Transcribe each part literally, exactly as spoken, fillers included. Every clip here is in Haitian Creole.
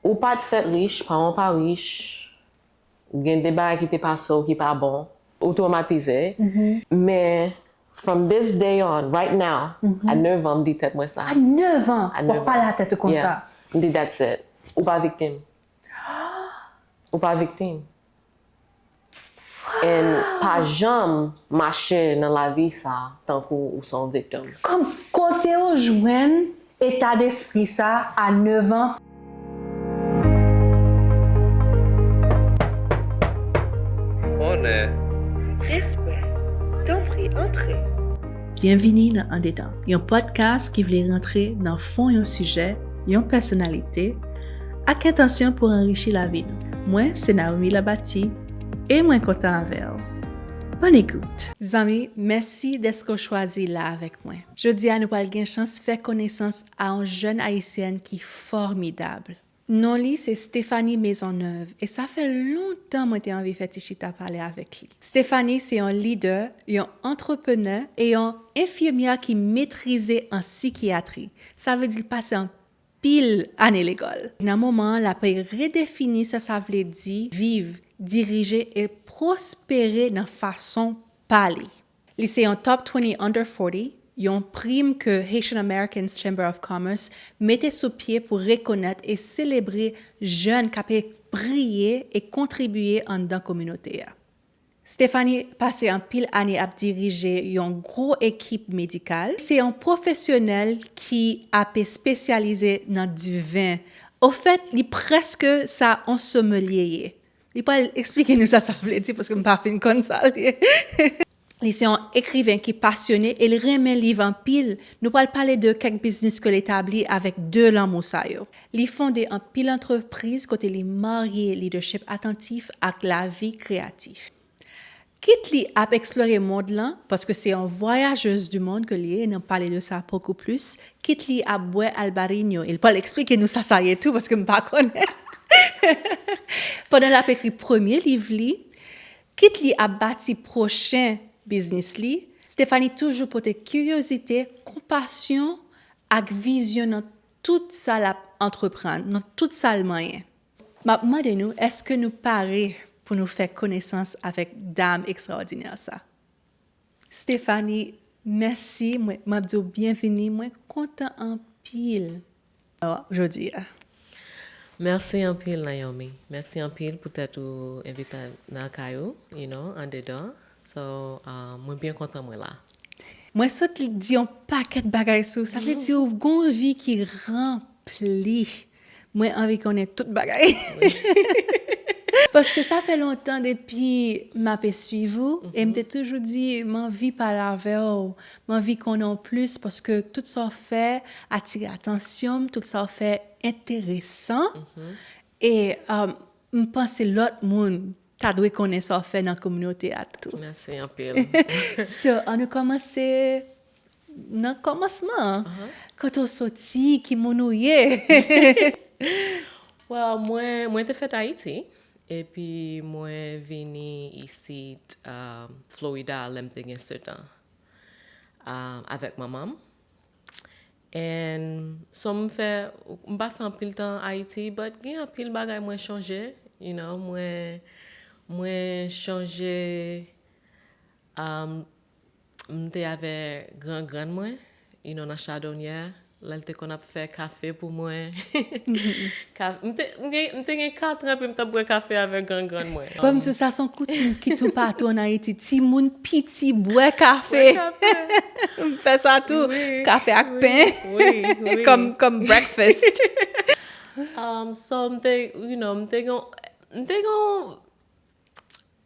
Ou pa t fèt rich, paran w pa rich, gen de bagay ki te pase w ki pa bon, ou twomatize. Men, from this day on, right now, a nèf an, m di tèt mwen sa. A nèf an, w ap pale a tèt ou konsa. M di, that's it. Ou pa viktim. Ou pa viktim. And pa janm mache nan lavi sa tankou ou se yon viktim. Kòm kote w jwenn eta despri sa a nèf an? Onè. Respè. Tanpri, antre. Byenvini nan Andedan, yon podcast ki vle rantre nan fon yon sijè, yon pèsonalite, ak entansyon pou anrichi lavi nou. Mwen, se Naomi Labati, e mwen kontan avè w. Bòn ekout! Zanmi, mèsi dèske w chwazi la avèk mwen. Jodi a, nou pral gen chans fè konesans a yon jèn ayisyèn ki fòmidab. Non li se Stéphanie Maisonneuve, e sa fè lontan mwen te anvi fè ti chita pale avèk li. Stéphanie se yon lidè, yon antreprenè e yon enfimyè ki metrize an sikiyatri. Sa vle di l pase anpil ane lekòl. Nan moman an, l ap redefini sa sa vle di viv, dirije e pwospere nan fason pa li. Li se yon Top twenty Under forty, yon prim ke Haitian Americans Chamber of Commerce mete sou pye pou rekonèt e selebre jèn k ap briye e kontribye anndan kominote a. Stéphanie pase anpil ane ap dirije yon gwo ekip medikal. Se yon pwofesyonèl ki ap espesyalize nan diven. Ofèt, li prèske sa yon somelye ye. Li pral eksplike nou sa sa vle di, paske m pa fin konn sa l ye. Li se yon ekriven ki pasyone e li renmen liv anpil. Nou pral pale de kèk biznis ke l etabli avèk de lanmou sa yo. Li fonde anpil antrepriz kote li marye lidèchip atantif ak lavi kreyatif. Kit li ap eksplore mond lan, paske se yon voyagez di mond ke li ye, n ap pale de sa beaucoup plus, kit li ap bwè albarinyo, e l pral eksplike nou sa sa ye tou, paske m pa konnen. Pandan l ap ekri premye liv li, kit li ap bati pwochen biznis li, Stéphanie toujou pote kiryozite, konpasyon ak vizyon nan tout sa l ap antreprann, nan tout sa l manyen. M ap mande nou, èske nou pare pou nou fè konesans avèk dam ekstraòdinè sa? Stéphanie, mèsi, mwen, m ap di w byenvini, mwen kontan anpil jodi a. Mèsi anpil, Naomi. Mèsi anpil poutèt ou envite m nan kay ou, you know, andedan. So, uh, mwen byen kontan mwen la. Mwen sot di yon pakèt bagay sou, sa vle di ou gon vi ki ranpli. Mwen anvi konnen tout bagay. Paske sa fè lontan depi m ape swiv ou, e m te toujou di, m anvi pale avè w, m anvi konnen w plis, paske tout sa w fè atire atansyon m, tout sa w fè enteresan. E, um, m panse lòt moun ta dwe konnen sa w fè nan kominote a tou. Mèsi anpil. So, ann nou kòmanse nan kòmansman an. Kote w soti, ki moun ou ye? Well, mwen, mwen te fèt Ayiti, epi mwen vini isit, um, Florida lè m te gen sèt an, um, avèk manman m. And so m fè, m pa fè anpil tan Ayiti, but gen anpil bagay mwen chonje, you know, mwen, mwen chonje, um, m te avè gran grann mwen, you know, nan Chadonyè, lè l te konn ap fè kafe pou mwen. Ka-, m te, m gen, m te gen kat an epi m t ap bwè kafe avèk gran grann mwen. Ban m di w, sa se yon koutim ki toupatou ann Ayiti. Timoun piti bwè kafe. Bwè kafe. M fè sa tou. Wi, kafe ak pen. Wi, wi. Kòm, kòm breakfast. Um, so, m te, you know, m te gen, m te gen,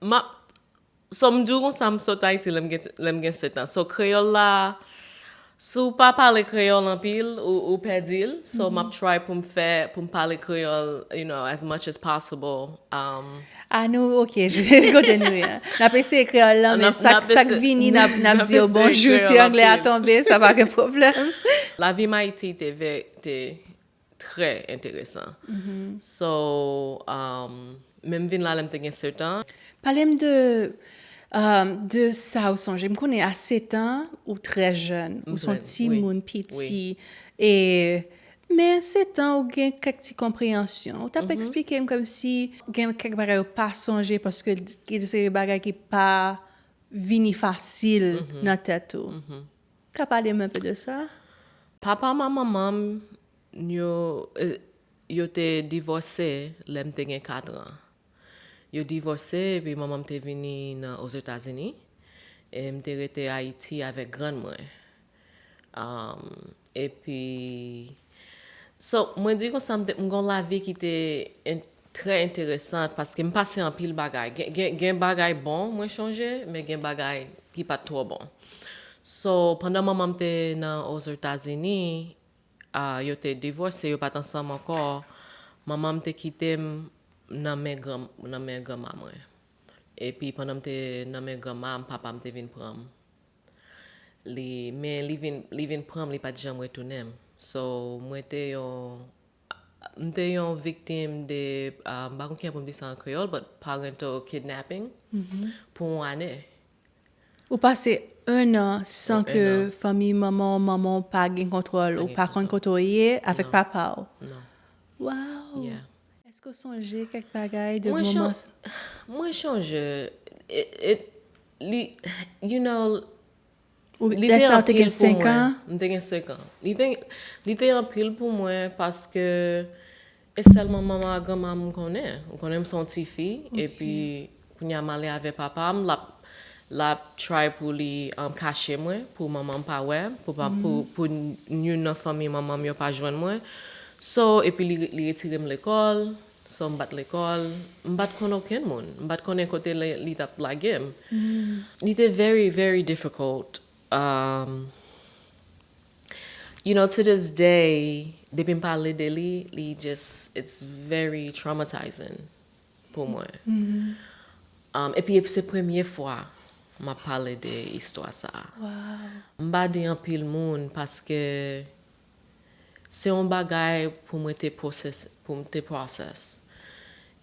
m ap, so, m di w konsa, m sot Ayiti lè m gen, lè m gen sèt an. So, kreyòl la, si w pa pale kreyòl anpil, ou, ou pèdi l. So, m ap try pou m fè, pou m pale kreyòl, you know, as much as possible. Um, a nou, ok, kote nou ye a? N ap eseye kreyòl lan, men sa k vini, n ap, n ap di yo bonjou, si anglè a tonbe, sa pa gen pwoblèm. Lavi m Ayiti te ve-, te trè enteresan. So, um, men m vin la lè m te gen sèt an. Pale m de, um, de sa ou sonje. M konnen a sèt an, ou trè jèn, ou se yon timoun piti. E, Men se tan ou gen kèk ti konpreyansyon. Ou t ap eksplike m kòmsi gen kèk bagay ou pa sonje paske gen de seri bagay ki pa vini fasil nan tèt ou. Ka pale m enpe de sa? Papa m ak manman m, yo, eh, yo te divòse lè m te gen kat an. Yo divòse, epi manman m te vini nan Ozetazini, e m te rete Ayiti avèk grann mwen. Um, epi, so, mwen di konsa, m te- m gen yon lavi ki te en- trè enteresan, paske m pase anpil bagay. Gen, gen, gen bagay bon, mwen chonje, men gen bagay ki pa t twò bon. So, pandan manman m te nan Ozetazini, ah, yo te divòse, yo pa t ansanm ankò. Manman m te kite m nan men gran, nan men granma mwen. Epi pandan m te nan men granma m, papa m te vin pran m. Li, men li vin, li vin pran m, li pa t janm retounen m. So, mwen te yon, m te yon viktim de, ah, m pa konn kijan pou m di sa an kreyòl, but parental kidnapping pou yon ane. Ou pase en an san ke fanmi manman w, manman w pa gen kontwòl, ou pa konn kote w ye avèk papa w. Non. Wow! Yeah. Èske w sonje kèk bagay de Mwen moman chon- Mwen chonje, it, it, li, you know, Ou li lè te sa w te anpil gen pou senk mwen. An? M te gen senk an. Li te, li te anpil pou mwen paske e sèlman manman ak granma m konnen. Ou konnen m se yon ti fi, epi kounye a m ale avè papa m, l ap, l ap try pou li um, kache mwen, pou manman m pa wè, pou, pa, pou, pou youn nan fanmi manman m yo pa jwenn mwen. So, epi li, li retire m lekòl, so m pa t lekòl, m pa t konn okenn moun, m pa t konnen kote li, li t ap lage m. Li te very, very difficult. Um, you know, to this day, depi m pale de li, li just, it's very traumatizing pou mwen. Um, epi, epi se premye fwa m ap pale de istwa sa a. M pa di anpil moun paske se yon bagay pou mwen te process, pou m te process.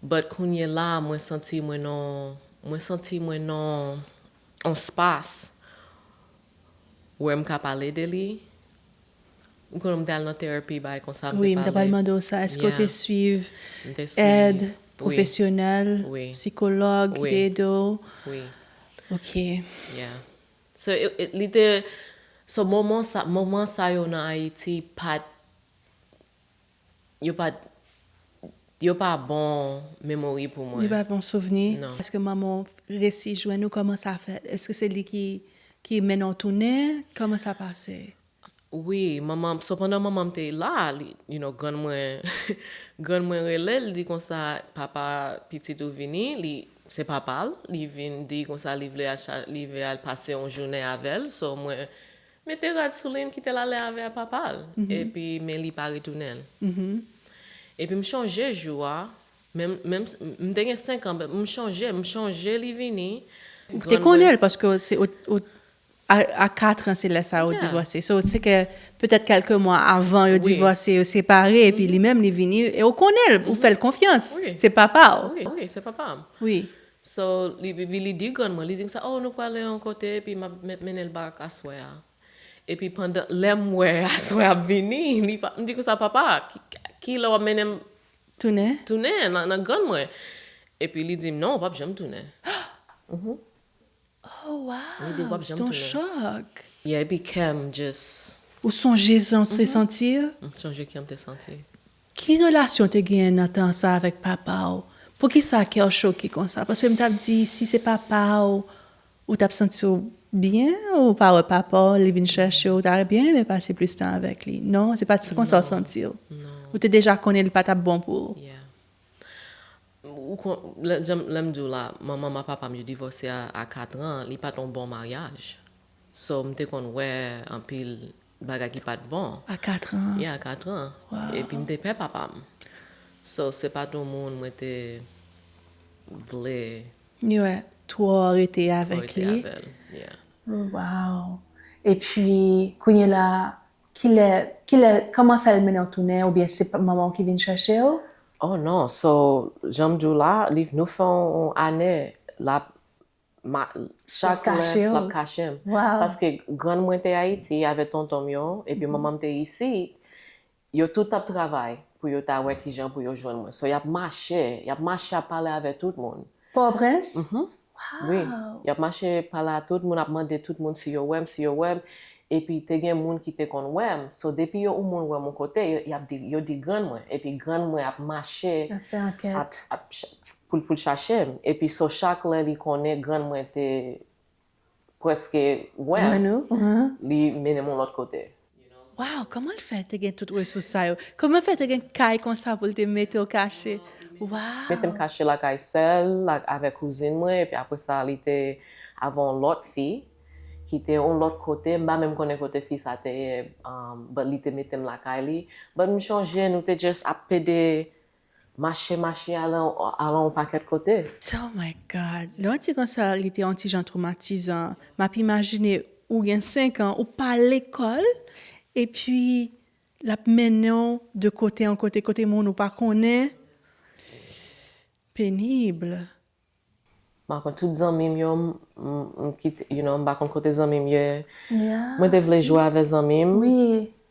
But kounye la, mwen santi mwen nan, mwen santi mwen nan yon spas wè m ka pale de li. M konnen m te al nan therapy, bagay konsa, m te Wi, m ta pral pale. Mande w sa. Èske w te Yeah. Swiv M te swiv. Èd Wi. Pwofesyonèl ki Wi. Te ede w? Wi. Ok. Yeah. So, it, it, li te, so, moman sa, moman sa yo nan Ayiti, pa t, yo pa t, yo pa bon memory pou mwen. Li pa bon souvni? Non. Èske manman w resi jwenn ou? Kòman sa fèt? Èske se li ki, ki mennen w tounen? Kòman sa pase? Wi, manman, so pandan manman m te la, li, you know, grann mwen, grann mwen rele l, di konsa, papa pitit ou vini, li, se papa l, li vin di konsa li vle al, cha- li vle al pase yon jounen avè l, so mwen mete rad sou li, m kite l ale avè papa l, epi men li pa retounen l. Epi m chonje jou a, menm, menm, m te gen senk an, m chonje, m chonje li vini. Ou te konnen l paske se ou, ou a, a kat an se lè sa yo divòse. So, se ke petèt kèlke mwa avan yo divòse, yo separe, epi li menm li vini, e ou konnen l, ou fè l konfyans. Wi. Se papa w. Wi, wi, se papa m. Wi. So, li, li, li di grann mwen, li di sa, oh, nou prale yon kote, epi m ap met mennen l bak aswè a. Epi pandan, lè m wè aswè ap vini, li pa, m di konsa, papa, ki, ki lè w ap mennen m Tounen? Tounen nan, nan grann mwen. Epi li di m, non, w p ap janm tounen. Oh, wow. Li di, "W ap janm Ton tounen." Chòk. Yeah, epi kè m just, Ou sonje jan w te santi? M sonje kè m te santi. Ki relasyon te genyen nan tan sa avèk papa w? Poukisa kè w choke konsa? Paske m t ap di, si se papa w, ou t ap santi w byen, ou pa wè papa w, li vin chèche w, ou ta byen renmen pase plis tan avèk li. Non, se pa t konsa w santi w. Non. Ou te deja konnen li pa t ap bon pou ou. Yeah. Ou kon, lè, jan m- lè m di w la, manman m ak papa m yo divòse a, a kat an, li pa t yon bon maryaj. So, m te konn wè anpil bagay ki pa t bon. A kat an. Yeah, a kat an. Wow. Epi m te pè papa m. So, se pa t yon moun mwen te vle Ni wè, twò rete avèk rete li. Avè l. Yeah. Oh, wow. Epi, kounye la, kilè, kilè, kòman fè l mennen w tounen, oubyen se pa- manman w ki vin chèche w? Oh non, so, jan m di w la, li, nou fè yon ane, l ap, ma, chak lè, kache w. L ap kache m. Wow. Paske grann mwen te Ayiti avè tonton m yo, epi manman m te isit, Yo tout t ap travay pou yo ta wè kijan pou yo jwenn mwen. So, y ap mache, y ap mache ap pale avè tout moun. Pòtoprens? Mhm. Wi, y ap mache pale a tout moun, ap mande tout moun si yo wè m, si yo wè m. Epi te gen moun ki te konn wè m. So, depi yo yon moun wè m yon kote, yo, y ap di, yo di grann mwen. Epi grann mwen ap mache, Ap fè ankèt. ap, ap, ch- pou, pou l chache m. Epi so, chak lè li konnen grann mwen te prèske wè m, Jwenn ou? Mhm. Li mennen m yon lòt kote. Wow, kòman l fè te gen tout resous sa yo? Kòman l fè te gen kay konsa pou l te mete w kache? Wow! Mete m kache lakay sèl, la, avèk kouzin mwen, epi apre sa, li te avè yon lòt fi, ki te yon lòt kote, m pa menm konnen kote fi sa te ye, um, but li te mete m lakay li. But m chonje, nou te just ap pede mache, mache, ale, ale yon pakèt kote. Oh my God! Lè w di konsa, li te yon ti jan twomatizan. M ap imajine ou gen senk an, ou pa lekòl, epi l ap mennen w de kote an kote, kote moun ou pa konnen. Penib. M pa konn tout zanmi m yo, m, m, m kite, you know, m pa konn kote zanmi m ye. Yeah. Mwen te vle jwe avè zanmi m. Wi.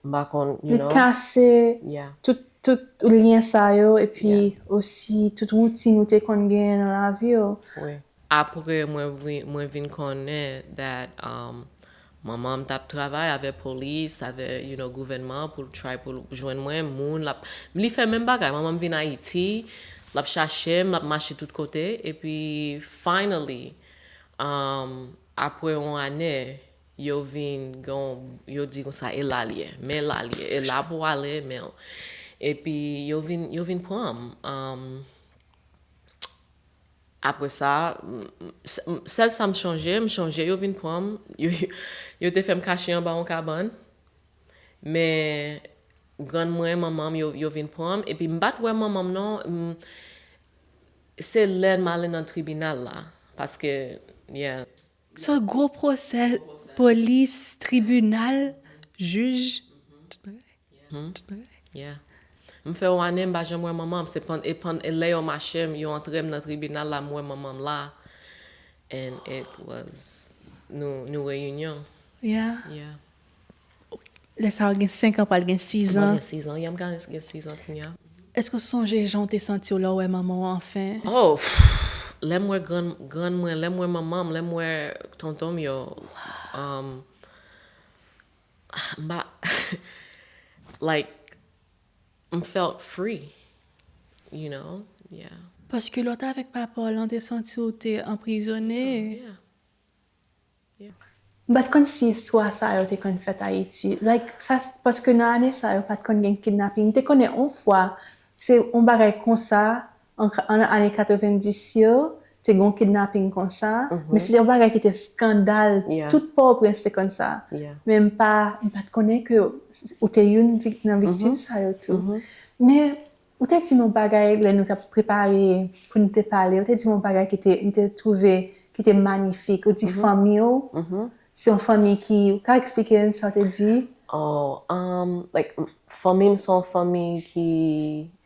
M pa konn, you Li know. Kase Yeah. tout, tout lyen sa yo, epi osi tout woutin ou te konn genyen nan lavi w. Wi. Apre mwen vin, mwen vin konnen that um, manman m t ap travay avè polis, avè, you know, gouvènman pou l try pou l jwenn mwen, moun, l ap, li fè menm bagay. Manman m vin Ayiti, l ap chache m, l ap mache tout kote, epi finally, um, apre yon ane, yo vin gon, yo di konsa, e la l ye, men la l ye, e la pou w ale, men, epi yo vin, yo vin pran m. Um, Apre sa, m- m- s- m- sèl sa m chonje, m chonje yo vin pran m, yo, yo te fè m kache anba yon kabann, men grann mwen, manman m, yo, yo vin pran m, epi m pa t wè manman m non, m- se lè m ale nan tribinal la, paske, yeah. So, gwo pwosè, polis, tribinal, jij, tout bagay. Tout bagay. Yeah. M fè yon ane m pa janm wè manman m. Se pann, e pann, e lè yo mache m, yo antre m nan tribinal la, m wè manman m la. And it was, nou, nou reyinyon. Yeah. Yeah. Lè sa a w gen senk an, pral gen siz Mwen an. Gen siz an, yeah, m ka gen siz an kounye a. Èske w sonje jan w te santi w lè w wè manman w anfen? Oh, lè m wè grann, grann mwen, lè m wè manman m, lè m wè tonton m yo, um, m pa, like, m felt free, you know, yeah. Paske lè w t avèk papa w lan, w te santi w te anprizone. Yeah. M pa t konn si istwa sa yo te konn fèt Ayiti. Like, sa, paske nan ane sa yo, pa t konn gen kidnaping. M te konnen yon fwa, se yon bagay konsa, an, an ane katrevendis yo, te gen yon kidnaping konsa, men se te yon bagay ki te skandal. Yeah. Tout Pòtoprens te konn sa. Yeah. Men m pa, m pa t konnen ke ou te youn vik- nan viktim sa yo tou. Men ou te di m yon bagay lè nou t ap prepare pou nou te pale, ou te di m yon bagay ki te, m te twouve ki te manifik. Ou di fanmi w, se yon fanmi ki, ou ka eksplike m sa w te di? Oh, um, like, m- fanmi m se yon fanmi ki,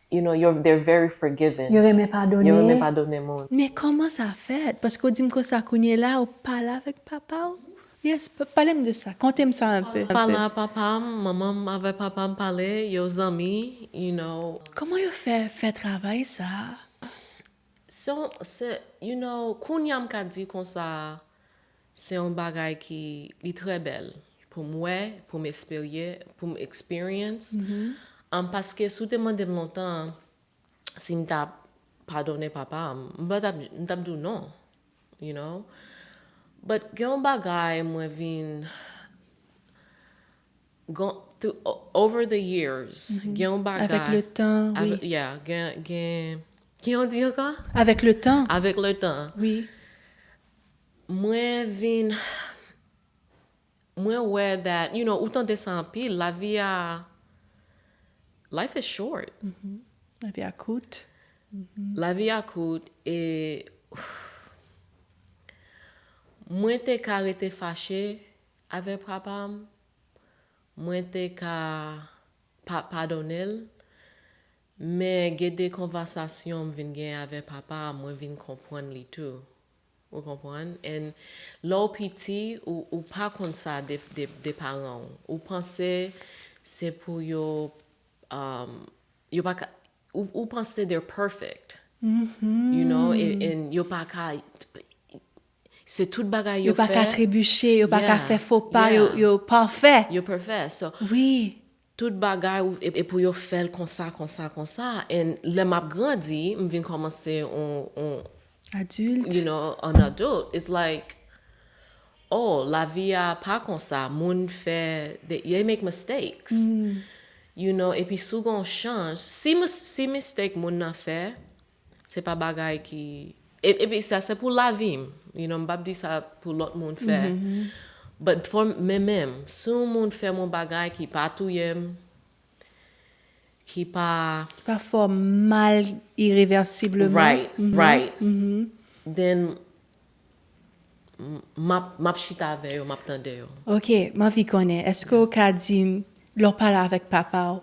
you know, you're, they're very forgiving. Yo renmen padone. Yo renmen padone moun. Men kòman sa fèt? Paske w di m konsa kounye la, ou pale avèk papa w? Yes, p- pale m de sa. Konte m sa un peu. Pale a papa m, manman m avè papa m pale, yo zanmi, you know. Kòman yo fè, fè travay sa? Se yon, se, you know, kounye a m ka di konsa, se yon bagay ki, li trè bèl pou m wè, pou m esperye, pou m experience. Um, paske si w te mande m lontan, si m t ap padone papa m, m pa t ap, m t ap di w non, you know. But gen yon bagay mwen vin, gon- through, o- over the years, gen yon bagay. Avèk le tan, wi. Avè- yeah, gen, gen, ki yon di ankò? Avèk le tan, Avèk le tan. Wi. Mwen vin, mwen wè that, you know, ou tande sa anpil, lavi a, life is short. Lavi a kout. Lavi a kout e mwen te ka rete fache avè papa m, mwen te ka pa padone l, men gen de konvèsasyon m vin gen avè papa m, mwen vin konprann li tou. Ou konprann? And lè w piti, ou, ou pa konn sa de, de, de paran w. Ou panse se pou yo, um, yo pa ka, ou, ou panse they're perfect. You know, and, and yo pa ka, se tout bagay yo pa ka fè. Trebiche, yo pa ka Yeah. Fè fo pa, yo, Yeah. Yo pafè. Yo perfect. So, Wi. Tout bagay, ou- e, e pou yo fè l konsa, konsa, konsa. And lè m ap grandi, m vin kòmanse on, on, Adilt. You know, an adult. It's like, oh, lavi a pa konsa. Moun fè, they, they make mistakes. You know, epi si w gen yon chans, si, mis- si mistake moun nan fè, se pa bagay ki, e- epi sa se pou lavi m. You know, m p ap di sa pou lòt moun fè. But for men menm, si yon moun fè m yon bagay ki pa touye m, ki pa Ki pa fè w mal irreversiblement. Right, right. Then m- m ap m ap chita avè yo, m ap tande yo. Ok, m anvi konnen, èske w ka di m, lè w pale avèk papa w,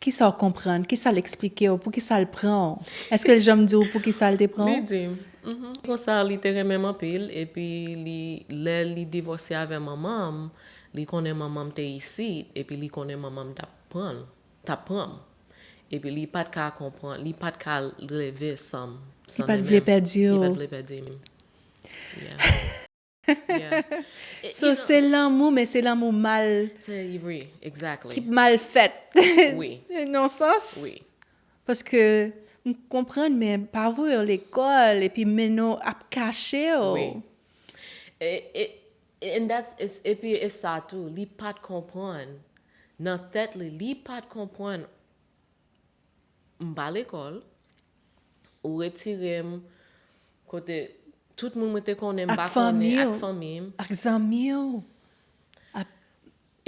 kisa w konprann, kisa l eksplike w, poukisa l pran w? Èske l janm di w poukisa l te pran Li w? Di m, mhm. Konsa, li te renmen m anpil, epi li, lè li divòse avè manman m, li konnen manman m te isit, epi li konnen manman m t ap pran l, t ap pran m. Epi li pa t ka konprann, li pa t ka leve san m. Li pa t vle pèdi w. Li pa t vle pèdi m. Yeah. Yeah. E- So, you know, se lanmou, men se lanmou mal, se, wi, exactly. Ki mal fèt. Wi. Nan sans. Wi. Paske m konprann, men pa voye w lekòl, epi men nou ap kache w. Wi. E, e, and that's, it's- epi e sa tou, li pa t konprann. Nan tèt li, li pa t konprann. M pa lekòl, ou retire m kote tout moun mwen te konnen, m Ak pa konnen, fanmi ak w. Fanmi m. Ak zanmi w.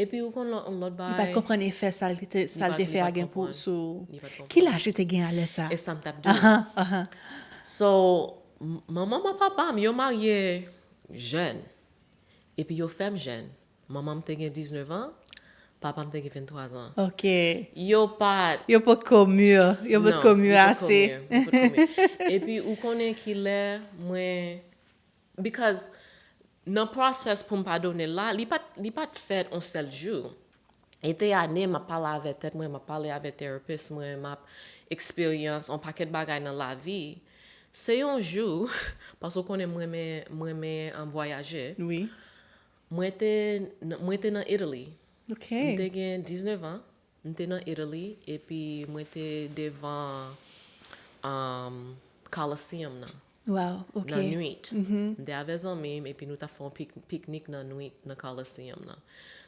Epi ou konn lòt, lòt Li pa bagay. t Konprann efè sa l te, sa l te fè a gen pou sou. Ki laj li te gen alè sa? E sa m t ap di. Aha, aha. So, m- manman m ak papa m, yo marye jèn. Epi yo fè m jèn. Manman m te gen diznèf an, papa m te gen venntwa zan. Ok. Yo pa t Yo potko mir. Yo potko mir ase. Epi ou konnen ki lè mwen, because nan process pou m padone l la, li pa t- li pa t fèt on sèl jou. E te ane m ap pale avè tèt mwen, m ap pale avè therapist mwen, m ap eksperyans on pakèt bagay nan lavi. Se yon jou, paske w konnen mwen renmen, mwen renmen, um, vwayaje. Wi. Mwen te, mwen te nan Italy. Ok. M te gen diznèf an. M te nan Italy, epi mwen te devan, um, Coliseum nan. Wow, ok. Nan nwit. M te avè zanmi m, epi nou t ap fè yon pik- piknik nan nwit, nan Coliseum nan.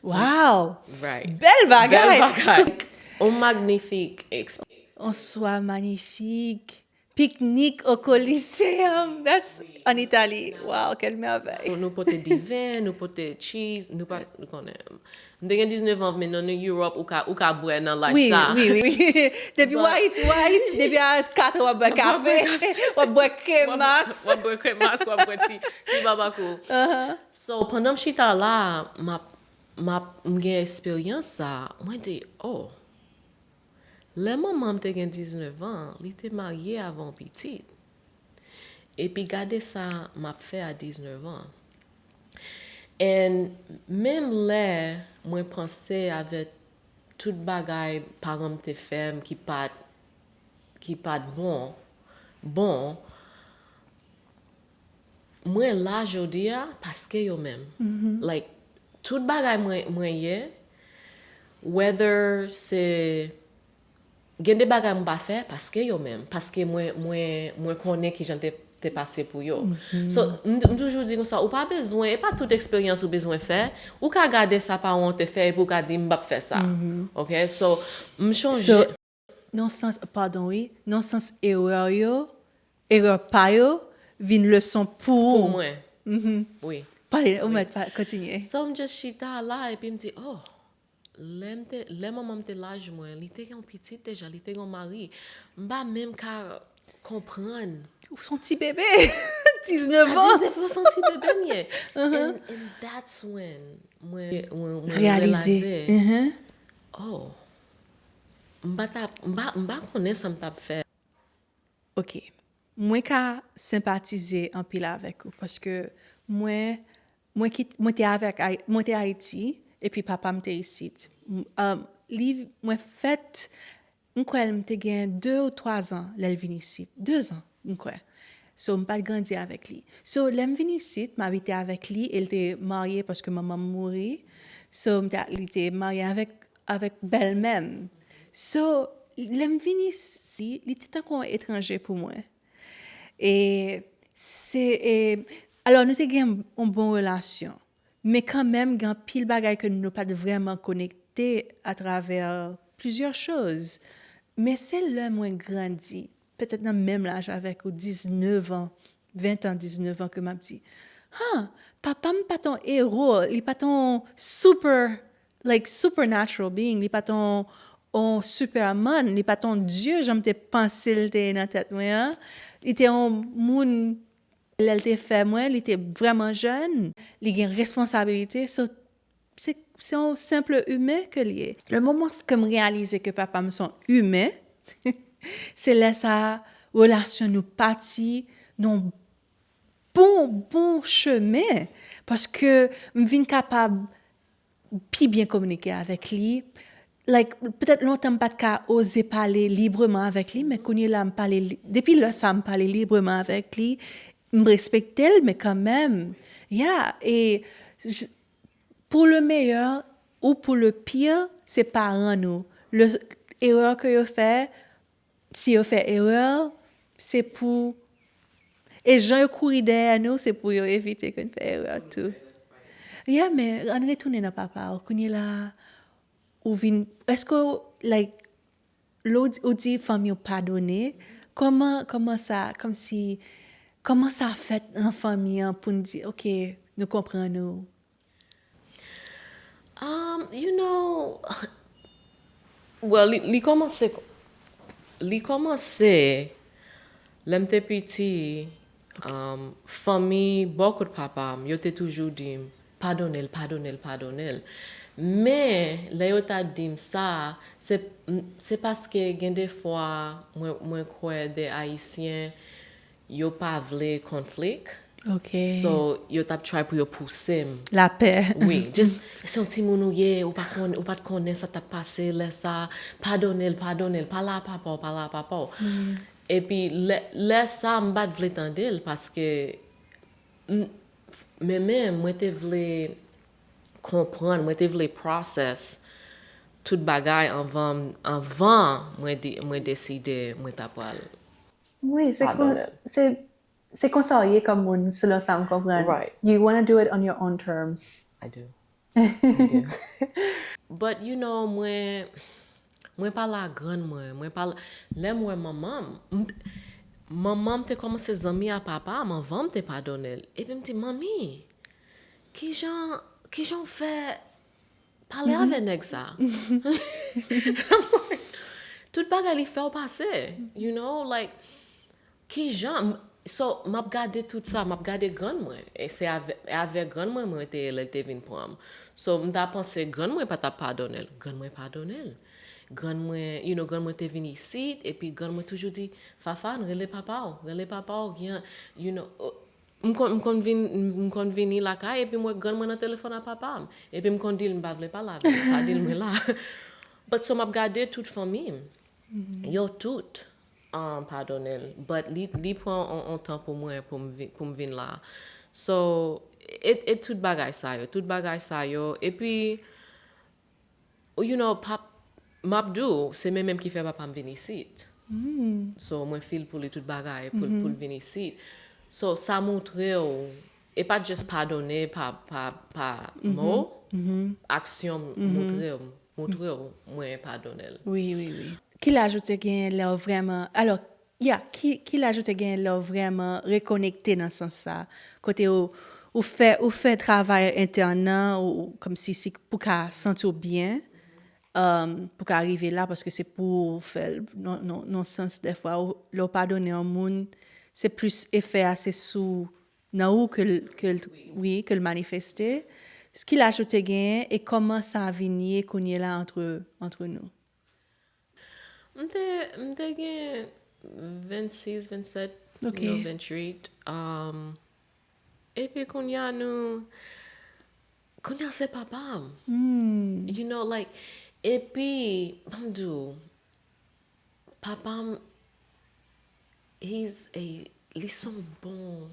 Wow! Right. Bèl bagay! Bèl bagay. On magnifique experience. On swa manifik. Piknik au Coliseum. That's an Itali. Wow, quelle merveille. Nou, nou pote diven, nou pote cheese, nou pa, nou konnen. M te gen diznèf an, men nan New Europe, ou ka, ou ka bwè nan laj Wi, sa. Wi, wi, wi. Depi w Ayiti, w Ayiti, depi a kat w ap bwè kafe, w ap bwè kremas. W ap bwè kremas, w ap bwè ti, ti babako. So, pandan m chita la, m ap, m ap, m gen eksperyans sa, mwen di, oh, lè manman m te gen diznèf an, li te marye avè yon pitit. Epi gade sa m ap fè a diznèf an. And menm lè mwen panse avèk tout bagay paran m te fè m ki pa t, ki pa t bon, bon, mwen la jodi a paske yo menm. Like, tout bagay mwen, mwen ye, whether se gen de bagay m pa fè paske yo menm, paske mwen, mwen, mwen konnen kijan te, te pase pou yo. So, m, m toujou di konsa, ou pa bezwen, e pa tout eksperyans ou bezwen fè, ou ka gade sa paran w te fè epi ou ka di, "M p ap fè sa." Ok? So, m chonje. So, nan sans, padon, wi, nan sans erè yo, erè pa yo, vin leson pou Pou ou. Mwen. Wi. Pale, ou mèt pa, kontinye. So, m just chita la, epi m di, oh, lè m te, lè manman m te laj mwen, li te gen yon pitit deja, li te gen yon mari. M pa menm ka konprann. Ou son ti bebe. Diznèf A an. diznèf an, son ti bebe m ye. And, and that's when mwen, mwen, mwen Reyalize. Reyalize, Mhm. Oh, m pa t ap, m pa, m pa konnen sa m t ap fè. Ok. Mwen ka senpatize anpil avèk ou paske mwen, mwen, kit, mwen te avèk Ay- mwen te Ayiti epi papa m te isit. M- um, li, mwen fèt M kwè m te gen de ou twa zan lè l vin isit. De zan, m kwè. So, m pa t grandi avèk li. So, lè m vin isit, m abite avèk li, e l te marye paske manman m mouri. So, m te, li te marye avèk, avèk bèlmè m. So, lè m vin isi, li te tankou yon etranje pou mwen. E se, e, alò, nou te gen yon bon relasyon. Men kanmenm, gen anpil bagay ke nou pa t vrèman konekte atravè plizyè choz. Men se lè mwen grandi, petèt nan menm laj avèk ou, diznèf an, ven an, diznèf an, ke m ap di, ha, papa m pa t yon ero, li pa t yon super, like, supernatural being, li pa t yon, yon superman, li pa t yon dye, jan m te panse l te ye nan tèt mwen an. Li te yon moun, lè l te fè mwen, li te vrèman jèn, li gen responsabilite, so, se, se yon senp imen ke l ye. Le moman ke m reyalize ke papa m se yon imen, se lè sa, relasyon nou pati nan bon, bon chemen, paske m vin kapab pi byen kominike avèk li. Like, petèt lontan m pa t ka oze pale libreman avèk li, men kounye la m pale li, depi lè sa m pale libreman avèk li, m respekte l, men kanmenm, yeah, e j-, pour le meilleur ou pour le pire, se paran nou. Le, erè ke yo fè, si yo fè erè, se pou, e jan yo kouri dèyè nou, se pou yo evite ke n fè erè tou. Yeah, men ann retounen nan papa w. Kounye la, ou vin, èske w, like, lè w di, ou di fanmi w padone, kòman, kòman sa, kòmsi, kòman sa fèt nan fanmi an pou n di, "Ok, nou konprann ou"? Um, you know, well, li, li kòmanse, li kòmanse lè m te piti, um, fanmi bò kot papa m, yo te toujou di m, "Padone l, padone l, padone l." Men, lè yo ta di m sa, se, se paske gen de fwa, mwen, mwen kwè de Ayisyen, yo pa vle conflict. Ok. So, yo t ap try pou yo pouse m. Lapè. Wi, just, se yon timoun ou ye, ou pa konn, ou pa t konnen sa t ap pase lè sa, padone l, padone l, pale a papa w, pale a papa w. Epi, lè, lè sa, m pa t vle tande l, paske, m, men, men, mwen te vle konprann, mwen te vle process tout bagay anvan, anvan mwen, de, mwen deside mwen ta pral Wi, se kon, padone l. Se, se konsa w ye kòm moun, selon sa m konprann. Right. You wanna do it on your own terms. I do. I do. But you know, mwen, mwen pale a grann mwen, mwen pale, lè m wè manman m, m t-, manman m te kòmanse zanmi a papa m anvan m te padone l. Epi m di, "Manmi, kijan, kijan w fè pale avè nèg sa?" Tout bagay li fè w pase, you know, like, kijan, m-, so, m ap gade tout sa, m ap gade grann mwen. E se avè, e avè grann mwen mwen te ye lè l te vin pran m. So, m ta panse grann mwen pa t ap padone l. Grann mwen padone l. Grann mwen, you know, grann mwen te vin isit, epi grann mwen toujou di, "Fafane, rele papa w, rele papa w, gen, you know, oh," M konn, m konn vin, m konn vini lakay, epi m wè grann mwen nan telefòn ak papa m. Epi m konn di l m pa vle pale avè l, pa di l mwen la. But so m ap gade tout fanmi m. Yo tout, um, padone l. But li, li pran on, on tan pou mwen, pou m vi-, pou m vin la. So, e, e tout bagay sa yo, tout bagay sa yo. Epi, you know, pap, m ap di w, se men menm ki fè papa m vin isit. So, mwen feel pou li tout bagay, pou, pou l vin isit. So, sa montre w, e pa just padone pa, pa, pa mo, aksyon montre w, montre w, mwen padone l. Wi, wi, wi. Ki laj ou te genyen lè w vrèman, alò, ya, ki, ki laj ou te genyen lè w vrèman rekonekte nan sans sa? Kote ou, ou fè, ou fè travay entèn nan, ou, ou, kòmsi si pou ka santi w byen, um, pou ka rive la, paske se pou w fè l, nan, nan, nan sans, dèfwa, ou, lè w padone yon moun, se plis efè a, se sou, nan ou ke l, ke l, wi, ke l manifeste. Ki laj ou te genyen e kòman sa vin ye kounye la antre, antre nou? M te, m te gen vennsis, vennsèt, Ok. you know, venntuit. Um, epi kounye a nou, kounye a se papa m. You know, like, epi, ban m di w, Papa m, he's a, li se yon bon,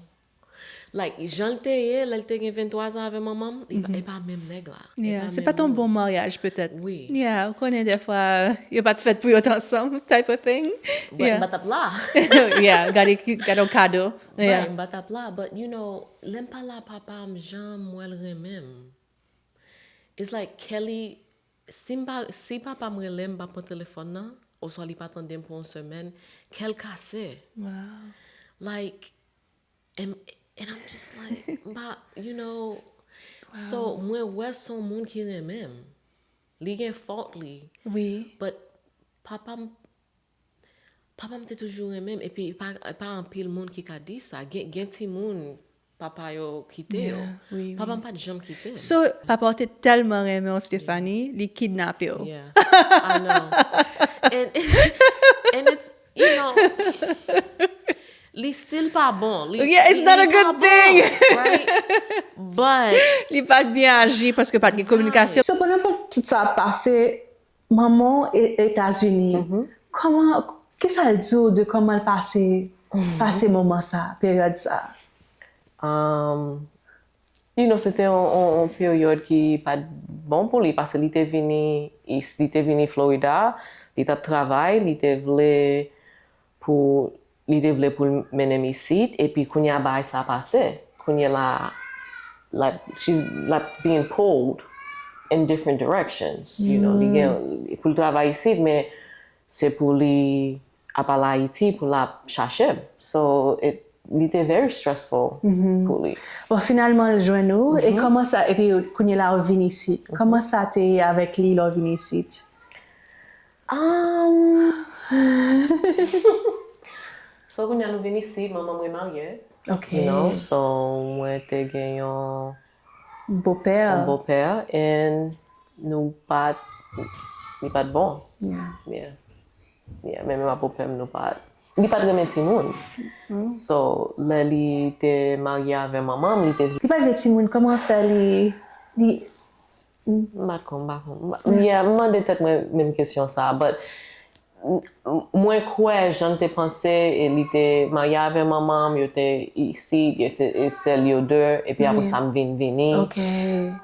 like, jan l te ye, lè l te gen venntwa zan avè manman m, li pa, e pa menm nèg la. E Yeah, pa se menm pa t yon moun. Bon maryaj petèt. Wi. Yeah, ou konnen dèfwa, yo pa t fèt pou yo t ansanm, type of thing. But Yeah. M pa t ap la. Yeah, gade ki, gade yon kado. But Yeah. M pa t ap la, but you know, lè m pale a papa m, jan m wè l renmen m. It's like Kelly, si m pa, si papa m rele m, m pa pran telefòn nan, oswa li pa tande m pou yon semèn, kè l kase. Wow. Like, and, and I'm just like, m pa, you know, so mwen wè se yon moun ki renmen m. Li gen fòt li. Wi. But papa m, papa m te toujou renmen m. Epi e pa, e pa anpil moun ki ka di sa. Gen, gen timoun papa yo kite yo. Yeah, wi, Papa wi. M pa t janm kite m. So, papa w te tèlman renmen w, Stephanie, li kidnape w. Yeah, I know. And, and it's, you know, li still pa bon. Li, Yeah, it's li, not li a good pa bon, thing. Right? But, Li pa t byen aji paske pa t gen kominikasyon. So, pandan tout sa ap pase, manman w e- Etazini, Mm-hmm. kòman, kisa l di w de kòman l pase, pase moman sa, peryòd sa? Um, you know, se te yon, yon, yon peryòd ki pa t bon pou li, paske li te vini, is- li te vini Florida, li t ap travay, li te vle pou, li te vle pou l mennen m isit, epi kounye a bagay sa pase. Kounye la, like, she, like, being pulled in different directions, you know, li gen, pou l travay isit, men se pou li ap al Ayiti pou l ap chache m. So, it, li te very stressful pou li. Bon, finalman, l jwenn ou, e kòman sa, epi kounye la, ou vin isit. Kòman sa te ye avèk li lè w vin isit? Um, so, kounye a nou vin isit, manman mwen marye. Ok. You know, so, mwen te gen yon Bopè. Yon bopè, and nou pa t, li pa t bon. Yeah. Yeah. Yeah, men menm a bopè m, nou pa t, li pa t renmen timoun. So, lè li te marye avè manman m, li te... Li pa t vle timoun, kòman fè li, li M pa t konn, m pa konn. M pa- Yeah, m mande tèt mwen menm kesyon sa, but m- m- mwen kwè jan l te panse, e li te marye avè manman m, yo te isit, yo te e sèl yo de, epi apre sa m vin vini. Ok.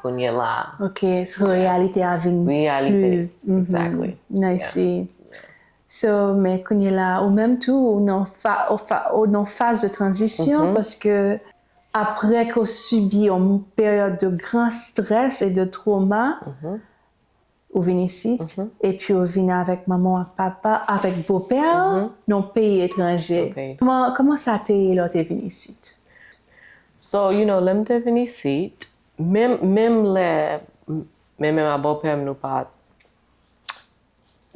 Kounye la. Ok, so reyalite a vin Reyalite. Pli, mhm. Exactly. I see. So, men kounye la, ou menm tou, ou nan fa, ou fa, ou nan faz de tranzisyon, paske apre ke w sibi yon peryòd de gran strès e de twoma, ou vin isit, epi ou vin avèk manman w ak papa, avèk bopè w, nan peyi etranje. Ok. Kòman, kòman sa te ye lè w te vin isit? So, you know, lè m te vin isit, menm, menm lè m- men menm a bopè m, nou pa t,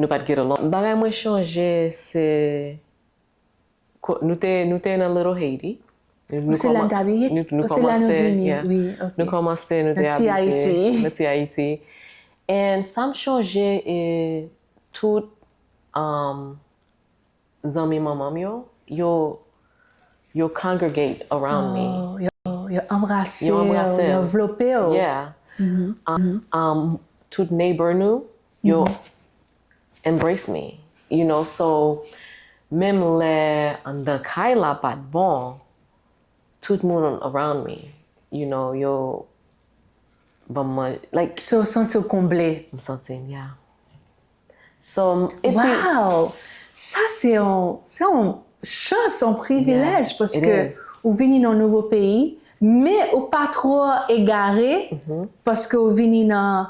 nou pa t get along. Bagay mwen chanje, se ko- nou te, nou te nan Little Haiti. Nou, nou Se la n kòman- t abiye? Nou, nou Se la nou kòmanse, vini, yeah. Wi, ok. Nou kòmanse, nou te Nan ti abite Ayiti. Nan ti Ayiti. And sa m chanje, e tout um, zanmi manman m yo, yo, yo congregate around me. Oh, yo, yo anbrase Yo w, anbrase yo m. Anvlope w. Yeah. Um, um, tout neighbor nou, yo embrace me. You know, so, menm lè anndan kay la pa t bon, tout moun around me, you know, yo ban m manje, like, So, w santi w konble. M santi m, yeah. So, epi, Wow! Sa se yon, se yon chans, yon privilèj, Yeah, paske it is. Ou vini nan yon nouvo peyi, men ou pa twò egare, paske ou vini nan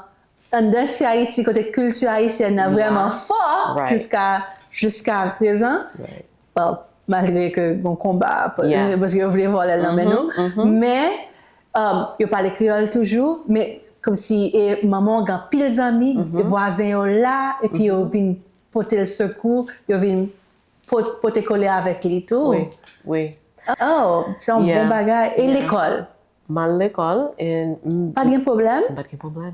anndan ti Ayiti, kote kilti ayisyèn nan Yeah. Vrèman fò, Right. Jiska, jiska prezan. Right. Bon, malgre ke gon konba, Yeah. Paske yo vle vòlè l nan men nou. Men, um, yo pale kreyòl toujou, men kòmsi e manman w gen anpil zanmi, e vwazen yo la, epi yo vin pote l sekou, yo vin pot- pote kole avèk li tou. Wi, wi. Oh, se yon Yeah. Bon bagay. E Yeah. Lekòl? M al lekòl, e m- Pa t gen pwoblèm? M pa t gen pwoblèm.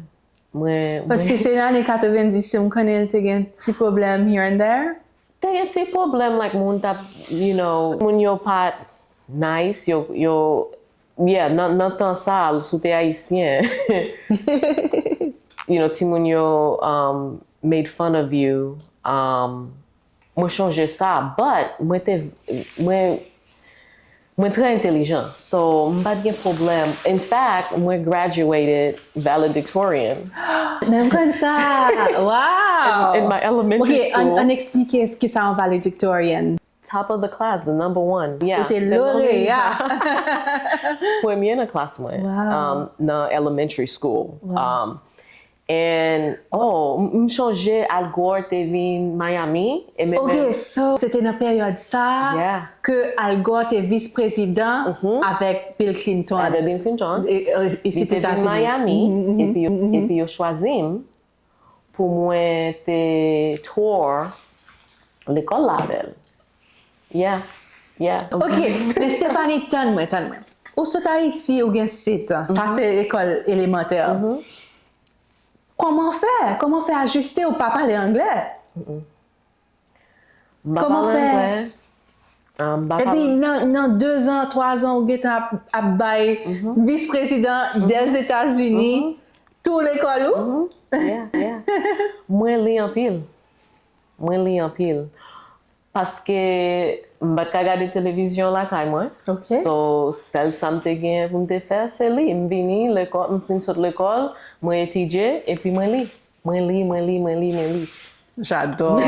Mwen, mwen- Paske se nan ane katrevendis yo, m konnen te gen ti pwoblèm here and there. Te gen ti pwoblèm, like, moun t ap, you know, moun yo pa t nice, yo, yo, yeah, nan, nan tan sa, si w te ayisyen, you know, timoun yo um, made fun of you, um, Mwen chonje sa, but mwen te, mwen, mwen trè entelijan. So, m pa t gen pwoblèm. In fact, mwen graduated valedictorian Men m konn sa! Wow! In my elementary Ok, ann school. ann eksplike ki sa yon valedictorian. Top of the class, the number one. Yeah, Ou te the number loreya. Premye nan klas mwen, Wow. um, nan elementary school. Wow. Um, and, oh, m m chonje Al Gore te vin Miami. E men Ok, so, se te nan peryòd sa Yeah. ke Al Gore te vis prezidan Mhm. avèk Bill Clinton. Avèk Bill Clinton. E, e, e Li te vin Etazini. Miami, Mhm, mhm, epi, yo, mhm. epi yo chwazi m pou mwen te tour lekòl la avè l. Yeah, yeah. Ok, men Stephanie, tann mwen, tann mwen. Ou sot Ayiti, ou gen sèt an. Sa se lekòl elemantè. Kòman fè? Kòman fè ajiste ou pa pale anglè? M pa Kòman pale fè? Anglè. Ah, m pa Epi pale. Nan, nan dezan, twazan, ou gentan ap, ap bay vis prezidan des Etazini tou lekòl ou? Mhm. Yeah, yeah. Mwen li anpil. Mwen li anpil. Paske m pa t ka gade televizyon lakay mwen. Ok. So, sèl sa m te gen pou m te fè, se li. M vini lekòl, m fin sot lekòl, mwen etidye, epi mwen li. Mwen li, mwen li, mwen li, mwen li. J'adore.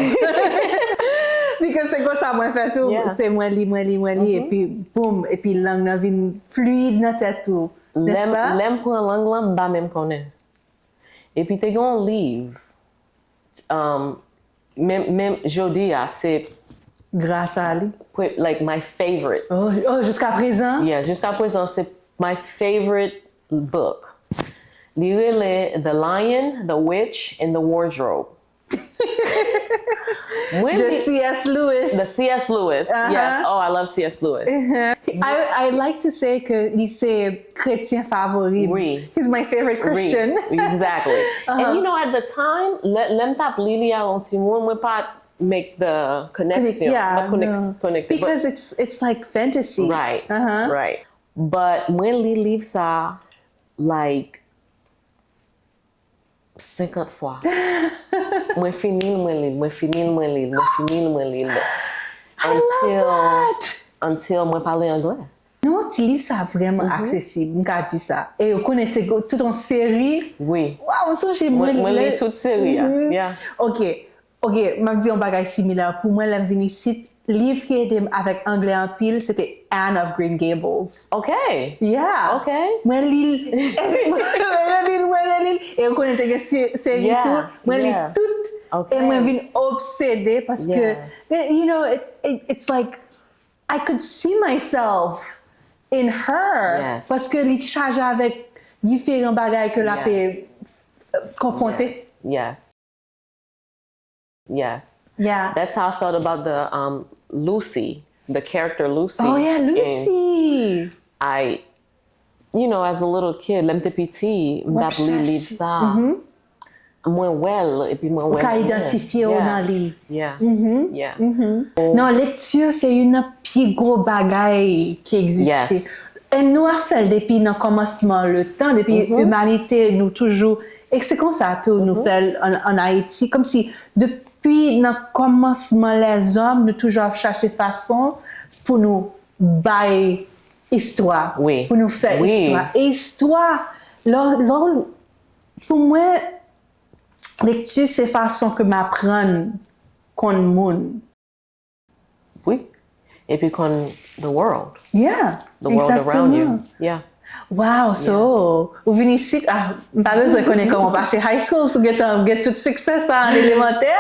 Because se konsa mwen fè tou. Yeah. Se mwen li, mwen li, mwen li, epi boum, epi lang nan vin fluid nan tèt ou. Lè N'est-ce m pas? Lè m pran lang lan, m pa menm konnen. Epi te gen yon liv, um, menm, menm jodi a, se Gras a li. pre- like my favorite. Oh, oh, jiska prezan? Yeah, jiska prezan, se my favorite book. Li rele The Lion, the Witch, and the Wardrobe. Mwen De li- C S Lewis. The C S Lewis. Uh-huh. Yes. Oh, I love C S Lewis. I, I like to say ke li se kretyen favori. Oui. He's my favorite Christian. Oui, exactly. And you know, at the time, lè lè m t ap li li a yon timoun, mwen pa make the connection. Yeah, Mwen pa konek- no. connect it, but- Because it's it's like fantasy. Right, Uh-huh. Right. But mwen li liv sa, like, senkant fwa. Mwen fini l, mwen li l, mwen fini l, mwen li l, mwen fini l, mwen li l. I love that. Until mwen pale anglè. Non, ti liv sa vrèman aksesib, m ka di sa. E yo konnen te go- tout yon seri. Wi. Waw, m sonje Mwen, mwen mwen li lè- tout seri a. Mhm. Yeah. Ok, ok, m ap di yon bagay similè. Pou mwen, lè m vin isit, liv ki ede m avèk anglè anpil, se te Anne of Green Gables. Ok. Yeah. Ok. Mwen li l. Mwen li l, mwen li l. E ou konnen te gen se- seri Yeah, tou. Mwen li yeah. Tout. Ok. E mwen vin obsede paske, Yeah. you know, it, it, it's like, I could see myself in her. Yes. Paske li chaje avèk diferan bagay ke l ap Yes. konfwonte. Yes. Yes. Yes. Yeah. That's how I felt about the um Lucy, the character Lucy. Oh yeah, in- Lucy. I, you know, as a little kid, lè m te piti, m t ap li liv sa. Mwen wè l, epi mwen Ou wè ka mwen. Idantifye w Yeah. Nan li. Yeah. Mhm. Yeah. Non, lekti se youn nan pi gwo bagay ki egziste. Yes. E nou ap fè l depi nan kòmansman letan, depi imanite nou toujou. E se konsa tou nou fè l an, an Ayiti, kòmsi depi nan kòmansman lèzòm, nou toujou ap chache fason pou nou bay istwa, Wi. Pou nou fè Wi. Istwa. E istwa, lè, lè, pou mwen, lekti se fason ke m aprann konn moun. Wi. Epi konn the world. Yeah, The world around you. exactement. Yeah. Wow, so, ou vin isit, ah, m pa bezwen konnen kòman w pase high school, si w gentan gen tout siksè sa an elemantè.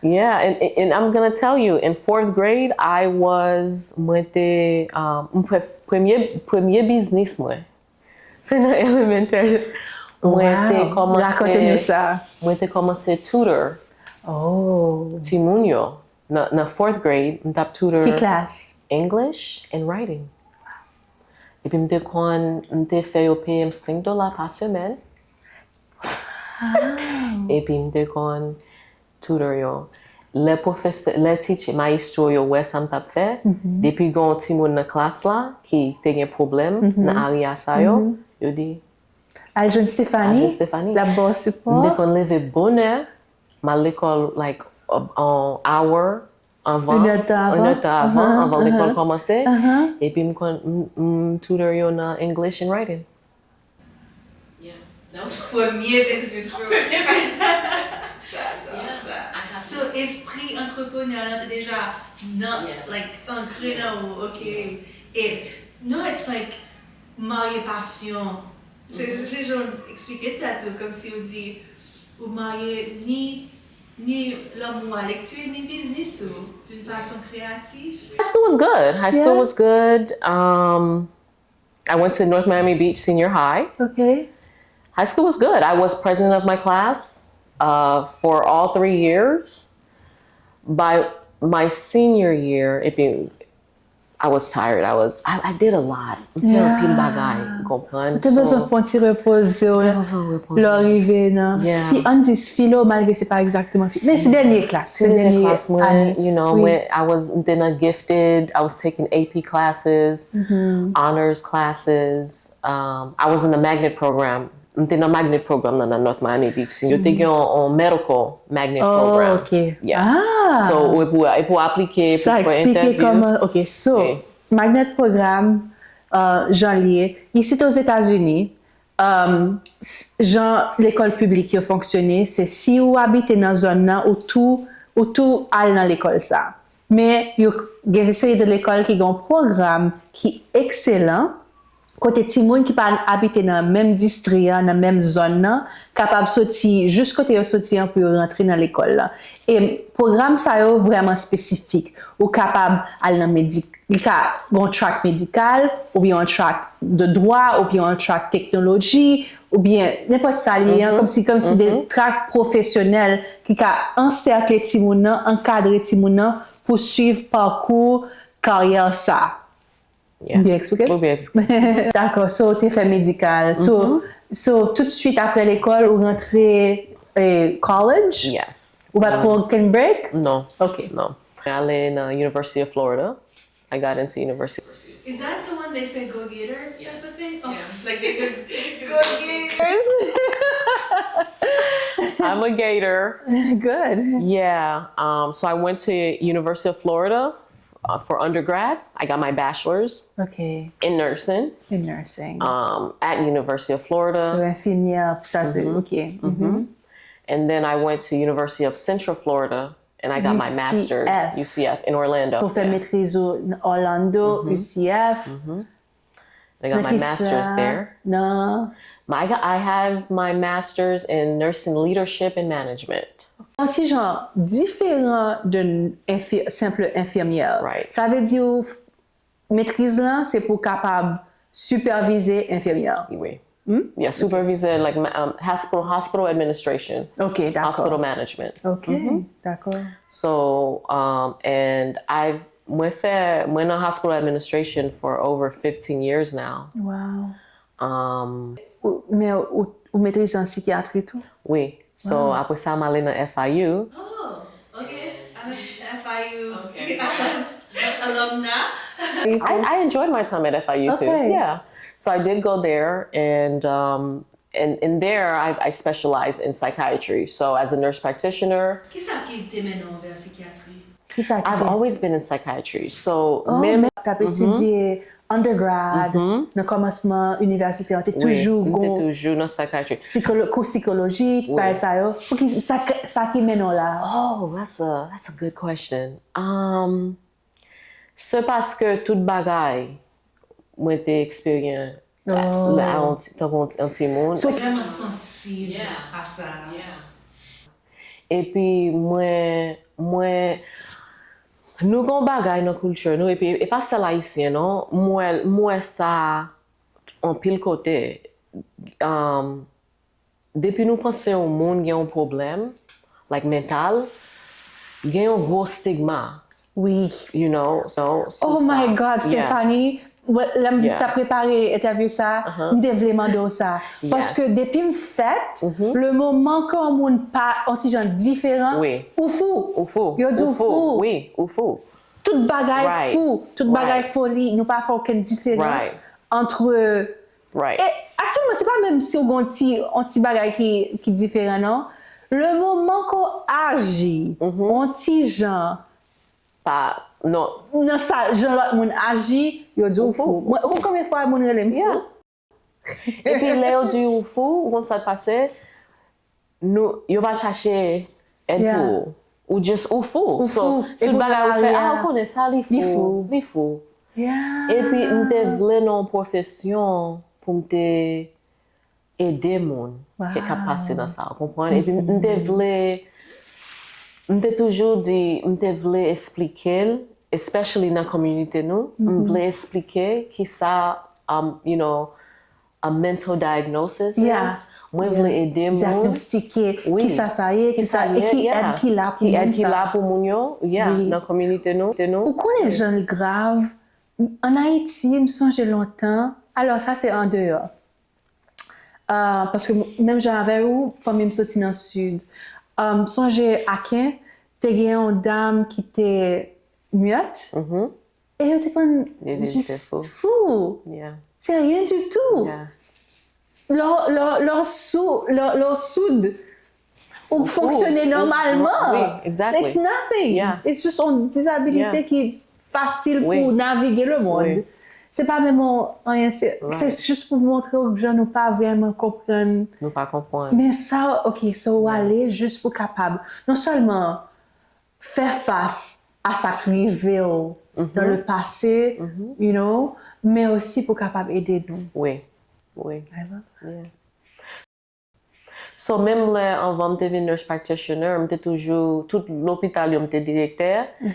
Yeah, and, and I'm gonna tell you, in fourth grade, I was, mwen te, um, m fè premye, premye biznis mwen. Se nan elementary. Mwen te Wow, kòmanse, rakonte nou sa. Mwen te kòmanse tutor Oh. timoun yo. Nan, nan fourth grade, m t ap tutor Ki klas? English and writing. Epi m te konn, m te fè yo peye m senk dola pa semèn. Epi m te konn tutor yo. Lè pwofesè, lè teacher, maestro yo wè sa m t ap fè, depi gen yon timoun nan klas la ki te gen pwoblèm nan area sa yo, yo di, Al jwenn Stephanie, Al jwenn Stephanie. L ap ba w m te sipò. Konn leve bonè, m al lekòl, like, an hour, Anvan, anvan, anvan lekòl kòmanse. Epi m konn, m, m tutor yo nan English and writing. Yeah. That was premye biznis ou. Premye biznis. J'adore ça. So, espri antreprenè lan te deja nan, like, ankre nan ou, ok. E, no, it's like, marye pasyon. Se, se jan w eksplike tèt ou, kòmsi w di, ou marye ni, ni lanmou a lekti, ni biznis ou, d'une façon créative. High school was good. High school was good. Um, I went to North Miami Beach Senior High. Okay. High school was good. I was president of my class, uh, for all three years. By my senior year, epi I was tired. I was, I, I did a lot. M fè anpil bagay, ou konprann? Ou te bezwen fè yon ti repoze w lè w rive nan fi, ann di filo, malgre se pa egzakteman fi, men se dènye klas, se dènye klas mwen, you know, mwen, I was, m te nan gifted, I was taking A P classes, honors classes, um, I was in the magnet program. M te nan magnet program nan, nan North Miami Beach. Yo te gen yon, yon medical magnet program. Oh, ok. Yeah. So, e pou, e pou aplike, pou fè entèvyou. Sa eksplike kòman, ok, so, magnet program, uh, jan l ye, isit Ozetazini, um, jan lekòl piblik yo fonksyone, se si ou abite nan zòn nan, ou tou, ou tou al nan lekòl sa. Men, yo gen seri de lekòl ki gen yon pwogram ki ekselan, kote timoun ki pa abite nan menm distri an, nan menm zòn nan, kapab soti jis kote yo soti an pou yo rantre nan lekòl la. E pwogram sa yo vrèman espesifik. Ou kapab al nan medik-, li ka gen yon track medikal, oubyen yon track de dwa, oubyen yon track teknoloji, oubyen nenpòt sa li ye an, kòmsi, kòmsi de track pwofesyonèl ki ka ansèkle timoun nan, ankadre timoun nan pou swiv pakou karyè sa. Yeah. Byen eksplike? Ou byen eksplike. Dakò, so ou te fè medikal. So, so tout swit apre lekòl, ou rantre, eh, college? Yes. Ou pa t pran okenn break? Non. Ok. Non. Mwen ale nan University of Florida. I got into University. Is that the one they say go Gators type of thing? Oh, like they do go Gators. I'm a Gator. Good. Yeah. Um, so I went to University of Florida, uh, for undergrad. I got my bachelor's, okay, in nursing. In nursing. Um, at University of Florida. So, infirmière, sa se, ok. And then I went to University of Central Florida, and I got my master's, U C F, in Orlando. So, fè metriz ou nan Orlando, U C F. I got my master's there. Nan. I got, I have my master's in nursing leadership and management. Yon ti jan diferan de enfi-, senp enfimyè. Right. Sa vle di ou f-, metriz lan, se pou kapab sipèvize enfimyè. Wi. Hmm? Yeah, supervisor, like, ma-, um, hospital, hospital administration. Ok, dakò. Hospital management. Ok, dakò. So, um, and I've, mwen fè, mwen nan hospital administration for over fifteen years now. Wow. Um, ou, men ou, ou metrize an sikyatri tou? Wi. So, apre sa, m ale nan F I U. Oh, ok. Avèk F I U alumna. I, I enjoyed my time at F I U too. Okay. Yeah. So I did go there, and, um, and, and there I, I specialized in psychiatry. So as a nurse practitioner, kisa ki te mennen w vè sikyatri? Kisa ki te... I've always been in psychiatry. So, oh, men m t ap etidye undergrad, nan kòmansman inivèsite an, te toujou gon... Wi, m te toujou nan psychiatry. Psikolo-, kou sikoloji, bagay sa yo. Pou ki, sa, sa ki mennen w la? Oh, that's a, that's a good question. Um, se paske tout bagay mwen te eksperyen la, la, an ti, tankou an ti, an timoun. So, vrèman sansib a sa. Epi mwen, mwen, nou gon bagay nan kilti nou, epi e pa sèl ayisyen non, m wè, m wè sa anpil kote. Um, depi nou panse yon moun gen yon pwoblèm, like, mental, gen yon gwo stigma. Wi. You know, so, so... Oh my God, Stephanie, lè m t ap prepare entèvyou sa, m te vle mande w sa. Paske depi m fèt, le moman ke yon moun pa yon ti jan diferan, ou fou. Ou fou. Yo di w fou. Wi, ou fou. Tout bagay fou, tout bagay foli, nou pa fè okenn diferans antre... Right. E aktyèlman, se pa menm si w gon ti, yon ti bagay ki, ki diferan, non. Le moman ke w aji, yon ti jan, pa, non. Nan sa, jan lòt moun aji, yo di w fou. Mwen, ou konn konbyen fwa moun rele m fou? Epi lè yo di ou fou, ou konn sa k pase? Nou, yo pa chache èd pou ou. Ou just, ou fou. So, tout bagay ou fè, ah, ou konnen sa, li fou. Li fou. Epi, m te vle nan yon pwofesyon pou m te ede moun ki ap pase nan sa, ou konprann? Epi m te vle, m te toujou di, m te vle eksplike l, especially nan kominote nou, m vle eksplike kisa, um, you know, a mental diagnosis is. Mwen vle ede moun. Dyagnostike kisa sa ye, kisa, e ki èd ki la pou moun sa. Ki èd ki la pou moun yo, yeah, nan kominote nou. Ou konnen jan l grav. Ann Ayiti, m sonje lontan, alò sa se andeyò. Ah, paske menm jan avè ou, fanmi m soti nan sid. Ah, m sonje Aken, te gen yon dam ki te myèt, e yo te konn jis fou. Se rien du tout. Lè w- lè w- lè w sou- lè w- lè w soud, ou fonksyone nòmalman. It's nothing. It's just yon dizabilite ki fasil pou navige le monde. Se pa menm yon anyen, se se jis pou montre w jan nou pa vrèman konprann. Nou pa konprann. Men sa, ok, so w ale jis pou kapab non sèlman fè fas a sa k rive w dans le passé, you know, men osi pou kapab ede nou. Wi, wi. So, menm lè anvan m te vin nurse practitioner, m te toujou, tout lopital yo m te direktè,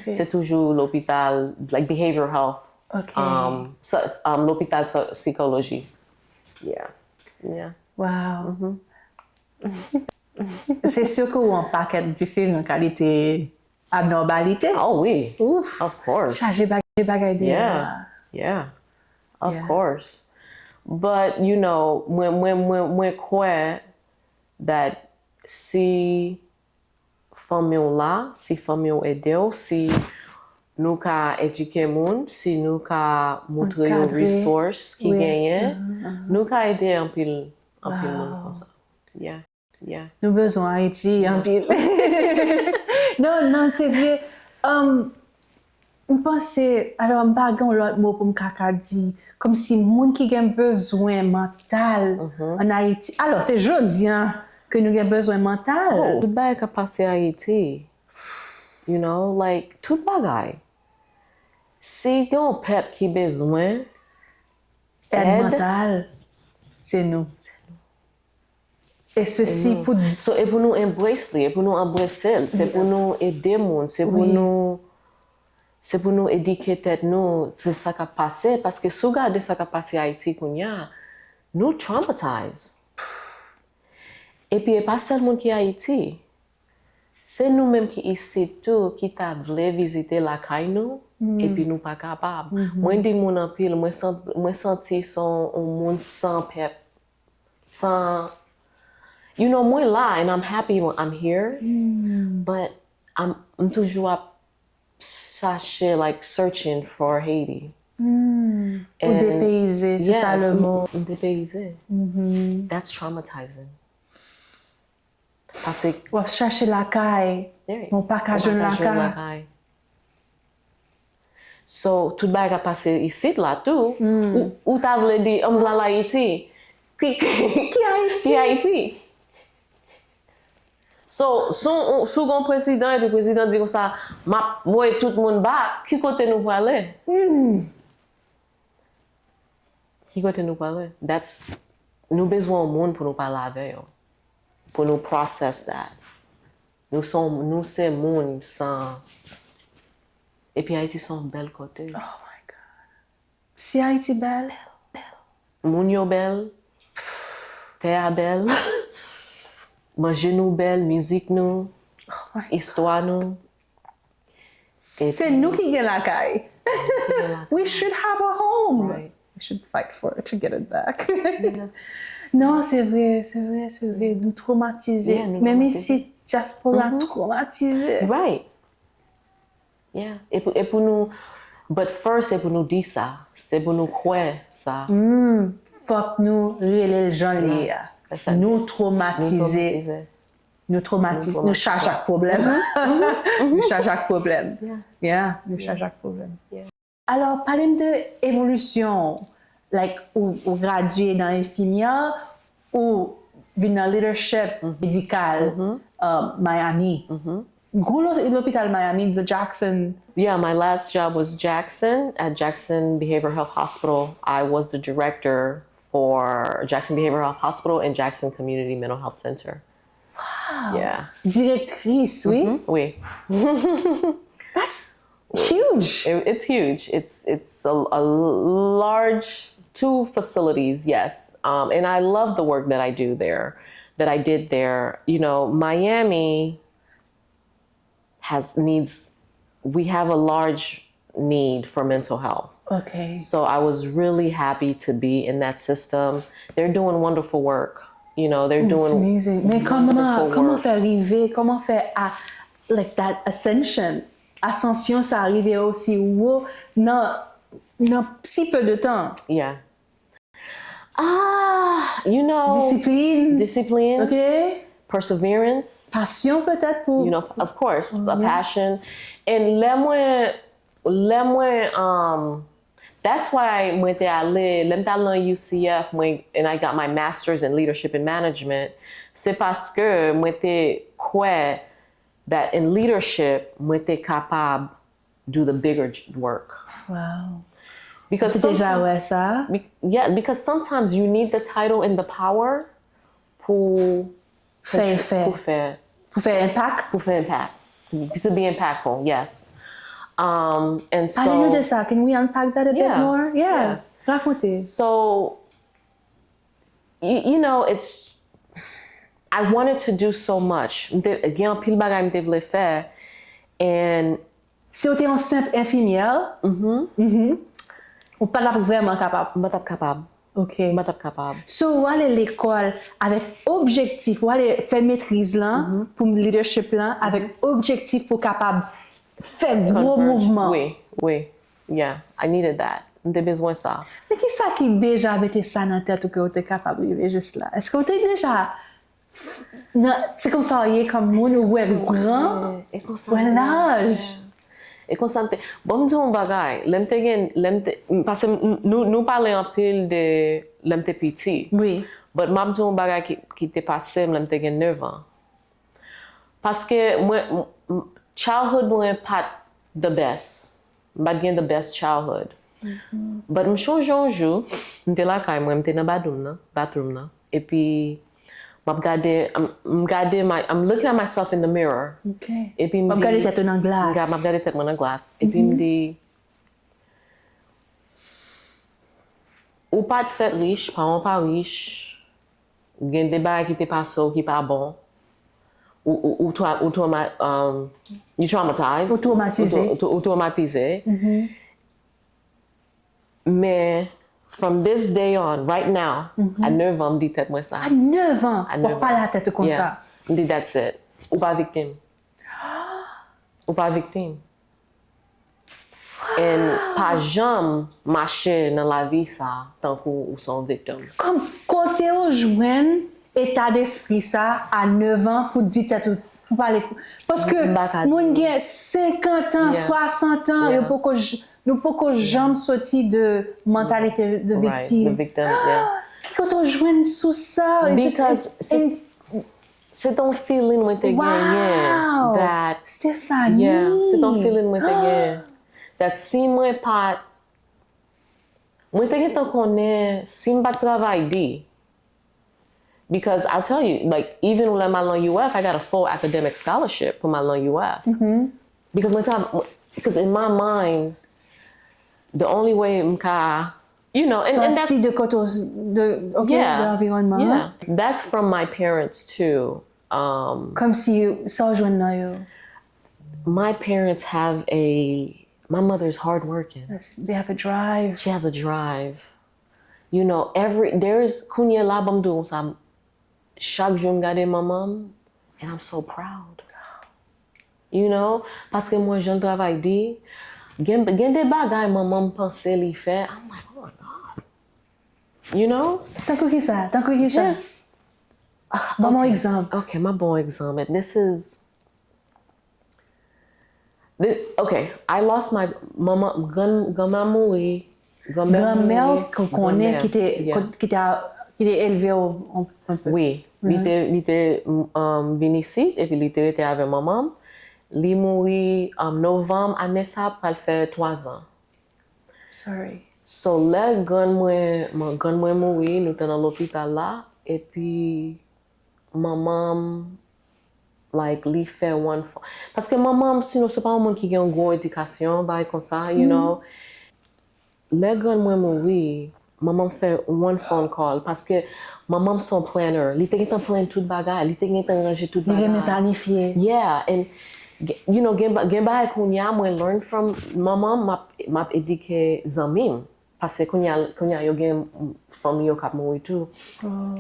se toujou lopital, like, behavioral health. Um, so, um, lopital so- sikoloji. Yeah. Yeah. Wow. Se si ke w an pakèt diferan kalite abnòmalite. Oh wi. Ouf. Of course. Chaje bagay, bagay deyò a. Yeah. Of course. But, you know, mwen, mwen, mwen, mwen kwè that si fanmi w la, si fanmi w ede w, si nou ka edike moun, si nou ka montre yo resource ki genyen, nou ka ede anpil, anpil moun konsa. Yeah. Yeah. Nou bezwen Ayiti anpil. Non, non, se vre. Um, m panse, alò, m pa gen yon lòt mo pou m ka ka di, kòmsi moun ki gen bezwen mantal ann Ayiti. Alò, se jodi a ke nou gen bezwen mantal. Oh, tout bagay k ap pase Ayiti. You know, like, tout bagay. Si gen yon pèp ki bezwen èd mantal, se nou. E sesi pou. So, e pou nou embrace li, e pou nou anbrese l, se pou nou ede moun, se pou nou, se pou nou edike tèt nou de sa k ap pase, paske si w gade sa k ap pase Ayiti kounye a, nou traumatize. Epi e pa sèl moun ki Ayiti. Se nou menm ki isit tou ki ta vle vizite lakay nou, epi nou pa kapab. Mwen di moun anpil, mwen san- mwen santi se yon moun san pèp. San, you know, mwen la, and I'm happy when I'm here, but I'm, m toujou ap chache, like, searching for Haiti. Ou depeyize, se sa le mo. M depeyize. That's traumatizing. Paske w ap chache lakay, men w pa ka jwenn lakay. So, tout bagay k ap pase isit la tou, ou, ou ta vle di, ann vle al Ayiti. Ki, ki, ki Ayiti? Ki Ayiti? So, si w, si w gen yon prezidan, epi prezidan di konsa, m ap voye tout moun back, ki kote nou prale? Ki kote nou prale? That's, nou bezwen yon moun pou nou pale avè yo. Pou nou process that. Nou se, nou se moun san. Epi Ayiti se yon bèl kote. Oh my God. Si Ayiti bèl, bèl. Moun yo bèl. Tè a bèl. Manje nou bèl, mizik nou, istwa nou. Se nou ki gen lakay. We should have a home. We should fight for it to get it back. Non, se vre, se vre, se vre. Nou twomatize. Menm isit, dyaspora twomatize. Right. Yeah. E pou, e pou nou, but first, se pou nou di sa. Se pou nou kwè sa. Fòk nou rele l jan l ye a. Nou twomatize. Nou twomatize, nou chaje ak pwoblèm. Nou chaje ak pwoblèm. Yeah, nou chaje ak pwoblèm. Alò, pale m de evolisyon, like, ou, ou gradye nan enfimyè, ou vin nan leadership medikal, uh, Miami. Gwo lo- lopital Miami, the Jackson. Yeah, my last job was Jackson, at Jackson Behavioral Health Hospital. I was the director for Jackson Behavioral Health Hospital and Jackson Community Mental Health Center. Wow. Yeah. Direktris, wi. Oui. That's huge. It, it's huge. It's it's a, a large two facilities, yes. Um, and I love the work that I do there, that I did there. You know, Miami has needs. We have a large need for mental health. Okay. So I was really happy to be in that system. They're doing wonderful work. You know, they're doing amazing. Men kòman wonderful kòman work. Fè rive, kòman fè a, like that ascension, asansyon sa rive osi wo nan nan si peu de temps. Yeah. Ah, you know, Disiplin. Discipline, Okay. Perseverance. Pasyon petèt pou. You know, of course, a Yeah. Passion. And lè mwen, lè mwen, um, that's why mwen te ale, lè m t al nan U C F, mwen, and I got my master's in leadership and management, se paske mwen te kwè that in leadership, mwen te kapab do the bigger j- work. Wow. Because Ou te deja sometimes- wè sa? Be- yeah, because sometimes you need the title and the power pou Fè efè. Pou fè Pou fè impact? Pou fè impact. To be impactful, yes. Um, and so Pale nou de sa. Can we unpack that a bit Yeah. More? Yeah. Rakonte. So, you, you know, it's, I wanted to do so much. M te- Gen anpil bagay m te vle fè. And Si w te yon senp enfimyè, mhm, ou pa t ap vrèman kapab. M pa t ap kapab. Ok. M pa t ap kapab. So, ou ale lekòl avèk objektif, ou ale fè metriz lan pou leadership lan, avèk objektif pou kapab fè gwo Converge. Mouvman. Wi, wi. Yeah, I needed that. M te bezwen sa. Men ki sa ki deja mete sa nan tèt ou ke ou te kapab rive jis la? Èske ou te deja nan, se konsa w ye kòm moun, ou wè gran, E konsa ou wè m te- laj? E konsa m te. Bon, m di yon bagay. Lè m te gen, lè m te, m- paske m- m- nou, nou pale anpil de lè m te piti. Wi. But m ap di yon bagay ki, ki te pase m lè m te gen nèf an. Paske mwen, m- m- childhood mwen pa t the best. M pa t gen the best childhood. But m chonje yon jou, m te lakay mwen, m te nan badoum nan, bathroom nan. Epi m ap gade, m, m gade my, I'm looking at myself in the mirror. Ok. Epi m M ap di- gade tèt ou nan M ga- m ap glas. Gade tèt mwen nan glas. Epi m di, ou pa t fèt rich, paran w pa rich, gen de bagay ki te pase w ki pa bon. Ou, ou, ou, tra- ou trauma, um, you traumatized. Ou twomatize. Ou tra- ou tra- ou traumatize. Men, from this day on, right now, a nèf an, m di tèt mwen sa. A nèf an, A w ap nèf pale an. a tèt ou konsa. Yeah. M di, that's it. Ou pa viktim. Ou pa viktim. And pa janm mache nan lavi sa tankou ou se yon viktim. Kòm kote ou jwenn eta despri sa a nèf an pou di tèt ou, pou pale. Paske M pa ka moun di. Gen senkant an, Yeah. swasant an, Yeah. yo poko j- nou poko janm soti de mantalite de Right, viktim. The victim, yeah. Ki kote ou jwenn sou sa? Is it- Because in- Se te yon feeling mwen te genyen. Wow! That, Stephanie! Yeah, se te yon feeling mwen te genyen. That si mwen pa t, mwen te gentan konnen si m pa t travay di. Because I'll tell you, like, even lè m al nan U F, I got a full academic scholarship pou m al nan U F. Because mwen te, because in my mind, the only way m ka, you know, and, and that's, Sòti de kote w- de, ok, yeah, de anviwònman an. Yeah. That's from my parents too. Um, Kòm si sa w jwenn nan yo. My parents have a, my mother's hardworking. They have a drive. She has a drive. You know, every, there's, kounye la, ban m di w sa, chak jou m gade manman m, and I'm so proud. You know, paske m wè jan l travay di, gen, gen de bagay manman m panse li fè, I'm like, oh my God. You know? Tankou ki sa? Tankou ki sa? Just Ban m yon egzanp. Ok, m ap ba w yon egzanp. And this is, this, ok, I lost my, manman, gran, granma mouri, granmè mouri. Granmè w konnen ki te, ki te, ki te elve w yon, yon pe. Wi, li te, li te um, vin isit, epi li te rete avè manman m. Li mouri um, novanm ane sa pral fè twa zan. Sorry. So, lè grann mwen, grann mwen mouri, nou te nan lopital la, epi manman m, like, li fè one phone. Paske manman m, sinon, se pa yon moun ki gen yon gwo edikasyon, bagay konsa, you know. Lè grann mwen mouri, manman m fè one phone call, paske manman m se yon planner. Li te gentan plan tout bagay, li te gentan ranje tout bagay. Li renmen planifye. Yeah, and, you know, gen, gen bagay kounye a, mwen learn from manman m, m ap, m ap edike zanmi m. Paske kounye a, kounye a yo gen fanmi yo k ap mouri tou.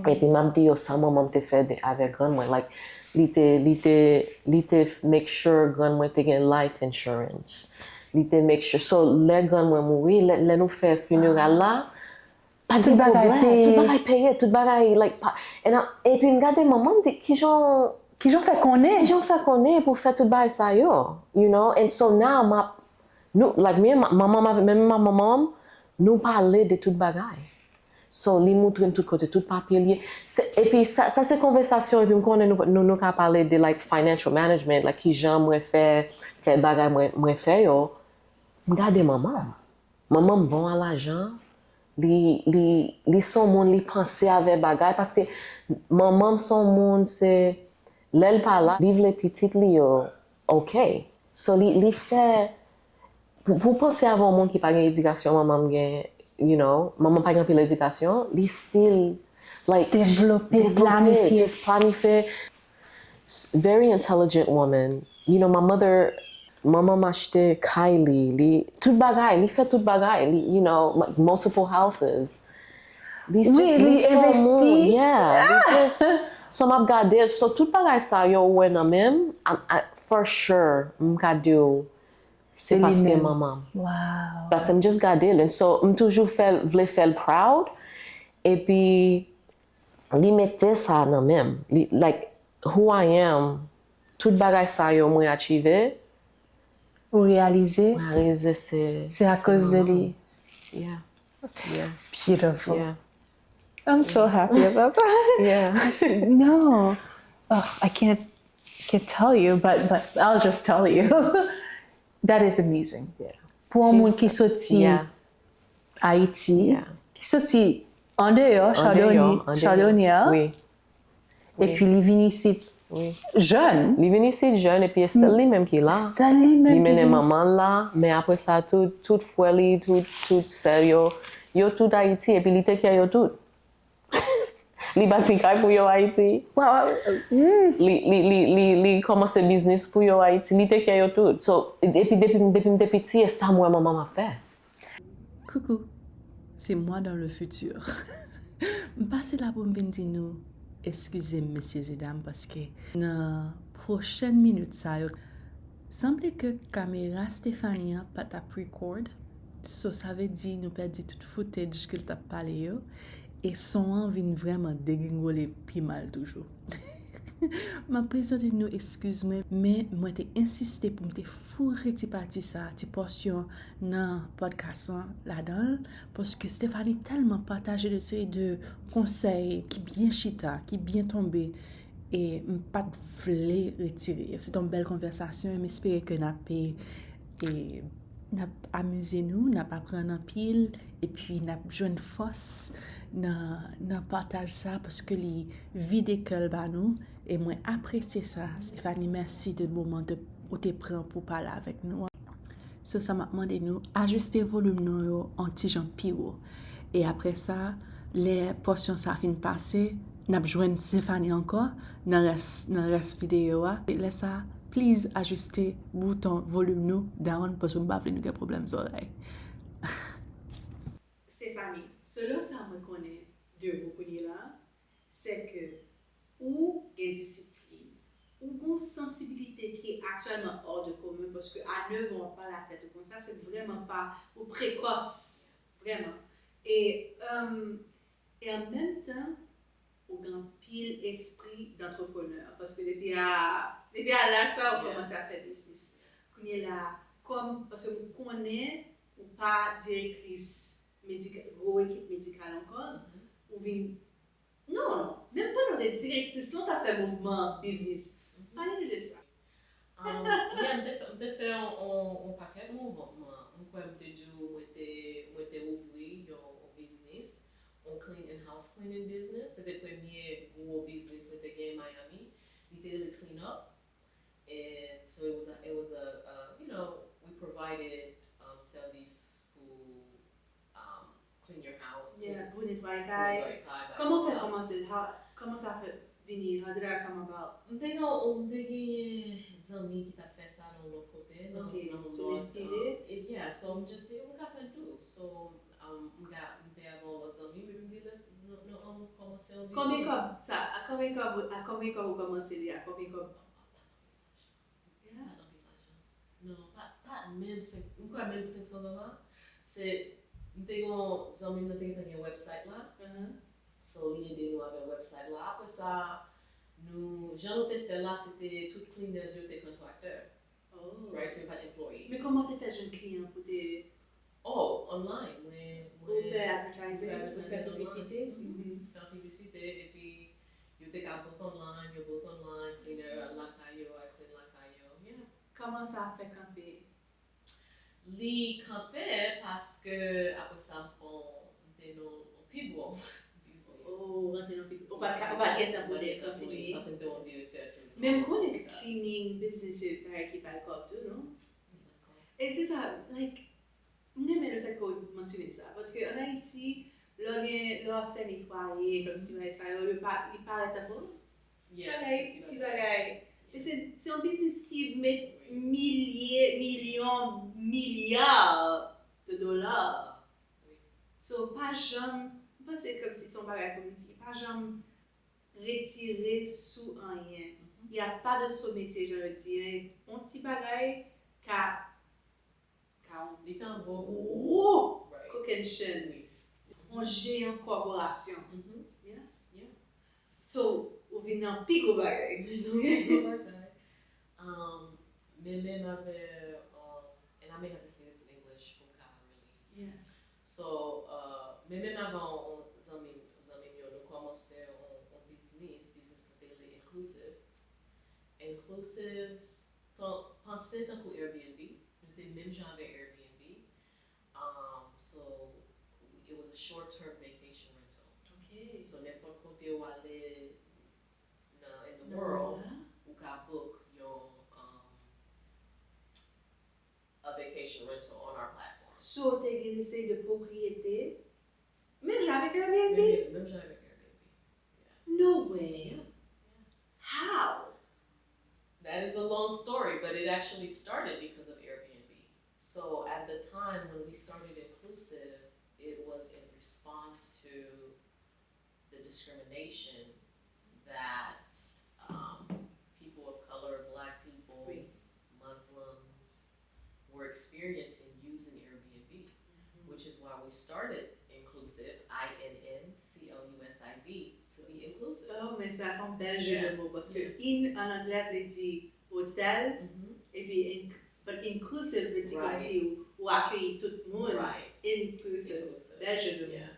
Epi m ap di yo sa manman m te fè avèk grann mwen. Like, li te, li te, li te make sure grann mwen te gen life insurance. Li te make sure. So, lè grann mwen mouri, lè, lè nou fè funeral la, pa gen pwoblèm. Tout bagay peye, tout bagay, like, pa, and I, epi m gade manman m di, kijan, kijan fè konnen? Kijan fè konnen pou fè tout bagay sa yo, you know? And so now, m ap, nou, like, me and my, manman m, menm manman m, nou pale de tout bagay. So, li moutre m tout kote, tout papye li ye. Epi, sa, sa se konvèsasyon, epi m konnen nou, nou, nou ka pale de, like, financial management, like, kijan mwen fè, fè bagay mwen, mwen fè yo. M gade manman m. Manman m bon a lajan. Li, li, li se yon moun, li panse avè bagay. Paske manman m se yon moun, se, lè l pa la, li vle pitit li yo, ok. So, li, li fè, pou, pou panse avè yon moun ki pa gen edikasyon, manman m gen, you know, manman m pa gen anpil edikasyon, li still, like, devlope, planifye. Just planifye. Very intelligent woman. You know, my mother, manman m achte kay li, li, tout bagay, li fè tout bagay, li, you know, multiple houses. Li just, li se yon moun, yeah, li just, so m ap gade l, so tout bagay sa yo ou wè nan men m, I, I, for sure, m ka di w, se paske manman m. Paske m just gade l, and so m toujou fè l, vle fè l proud, epi li mete sa nan men m. Li, like, who I am, tout bagay sa yo mwen achieve. Ou reyalize? Mwen reyalize se, se akoz de li. Yeah. Yeah. Beautiful. Yeah. I'm so happy about that. Yeah. No. Oh, I can't, can't tell you, but, but I'll just tell you. That is amazing. Yeah. Pou yon moun ki soti Ayiti, ki soti andeyò Chardonnière, epi li vin isit jèn. Li vin isit jèn, epi e sèl li menm ki la. Sèl li menm ki vin isit. Li mennen manman l la, men apre sa, tout, tout frè li, tout, tout sè yo, yo tout Ayiti, epi li take care yo tout. Li bati kay pou yo Ayiti. Li, li, li, li, li kòmanse biznis pou yo Ayiti. Li take care yo tout. So, epi depi, depi m te piti, e sa m wè manman m ap fè. Coucou, c'est moi dans le futur. M pase la pou m vin di nou, eskize m, mesye e dam, paske nan pwochèn minit sa yo, sanble ke kamera Stephanie an pa t ap record, so sa vle di nou pèdi tout footage ke l t ap pale yo, e son an vin vrèman degringole pi mal toujou. M ap prezante nou eskiz mwen, men mwen te ensiste pou m te foure ti pati sa, ti pòsyon nan podcast lan ladan l, paske Stephanie tèlman pataje de seri de konsèy ki byen chita, ki byen tonbe, e m pa t vle retire yo. Se te yon bèl konvèsasyon, e m espere ke n ap, e, e, n ap amize nou, n ap aprann anpil, epi n ap jwenn fòs nan, nan pataj sa, paske li vide kè l ba nou, e mwen apresye sa. Stephanie, mèsi de moman ke ou te pran pou pale avèk nou an. So, sa m ap mande nou, ajiste volim nou yo yon ti jan pi wo. E apre sa, lè pòsyon sa fin pase, n ap jwenn Stephanie ankò nan rès, nan rès videyo a. E lè sa, please ajiste bouton volim nou down, paske m pa vle nou gen pwoblèm zòrèy. Stephanie, selon sa mwen konnen de ou kounye la, se ke ou gen disiplin, ou gen yon sansibilite ki aktyèlman hors de commun, paske a nèf an w ap pale ak tèt ou konsa, se vrèman pa, ou prekòs, vrèman. E, um, e an menm tan, Ou gen anpil espri d'antreprenè. Paske depi a, depi a laj sa, ou kòmanse ap fè biznis. Kounye la, kòm, paske m konnen ou pa direktris medika, gwo ekip medikal ankò, ou vin, non, non, menm pandan w te direktris, ou t ap fè mouvman biznis. Pale nou de sa. Um, yeah, m te fè, m te fè yon, yon, yon pakèt mouvman. M kwè m te di w, mwen te, mwen te ouvri yon, yon biznis, yon clean, in-house cleaning business. Se te premye gwo biznis mwen te gen Miami. Li te rele Clean Up. And so it was a, it was a, uh, you know, we provided um, sèvis pou um, clean your house. Yeah, pou netwaye kay. Kòman w fè kòmanse? Kòman sa fè vini? How did that come about? M te gen, m te genyen zanmi ki t ap fè sa nan lòt kote, nan yon lòt. So w enspire? Yeah, so m just di, m ka fè l tou. So, um, m te avè yon lòt zanmi, epi m di, let's, nou, nou, nou kòmanse yon biznis. Konbyen kòb sa? A konbyen kòb, a konbyen kòb ou kòmanse li a? Konbyen kòb? Pa t anpil lajan. Non, pa, pa menm senk, m kwè menm senk san dola. Se, m te gen yon zanmi m nan te gentan gen website la. So, li ede nou avèk website la. Apre sa, nou, jan nou te fè la, se te tout cleaners yo te kontraktè. Right, so yo pa t employee. Men kòman w te fè jwenn kliyan pou te Oh, online. Mwen, mwen. Ou fè advertising, ou fè piblisite? Fè piblisite, epi yo te ka book online, yo book online, cleaner al lakay yo, al clean lakay yo. Yeah. Kòman sa fè kanpe? Li kanpe paske apre sa m fè yon, m te nan yon pi gwo biznis. Oh, ou rantre nan pi gwo. Ou pa t ka, ou pa t gentan pou te kontinye. Paske m te yon direktè tou. Men m konnen ke cleaning business se bagay ki bay kòb tou, non? E se sa, like, m renmen lefètke w mansyone sa, paske ann Ayiti, lè w gen, lè w ap fè netwaye, kòmsi bagay sa yo, yo pa, li parèt tankou bagay, ti bagay. Men se, se yon biznis ki met milye, milyon, milya de dola. So, pa janm, m panse kòmsi se yon bagay pou m di, pa janm retire sou anyen. Il y a pas de sous-métier, jan yo di, yon ti bagay ka ka yon Li ka gwo. Gwo kokennchenn. Yon jeyan kòporasyon. Yeah. So, ou vin nan pi gwo bagay. Vin nan pi gwo bagay. Um, men menm avè, um, and I may have to say this in English pou m ka really. Yeah. So, uh, men menm avè yon zanmi, zanmi m yo, nou kòmanse yon, yon biznis, biznis nou te rele Inclusive. Inclusive, tan, panse tankou Airbnb, nou te menm jan avè Airbnb. Um, so, it was a short term vacation rental. Ok. So, nenpòt kote w ale nan, in the world, ou ka book yon, um, a vacation rental on our platform. So, w te gen de seri de pwopriyete, menm jan avèk Airbnb? Menm, menm jan avèk Airbnb. No way. How? That is a long story, but it actually started because of Airbnb. So at the time when we started Inclusive, it was in response to the discrimination that um, people of color, black people, Muslims, were experiencing using Airbnb, which is why we started Inclusive, I N N C L U S I V, to be inclusive. Oh, men sa se yon bèl jeu de mots, paske in an anglè vle di otèl, epi in, but inclusive vle di kòmsi ou, ou akeyi tout moun. Inclusive. Bèl jeu de mots.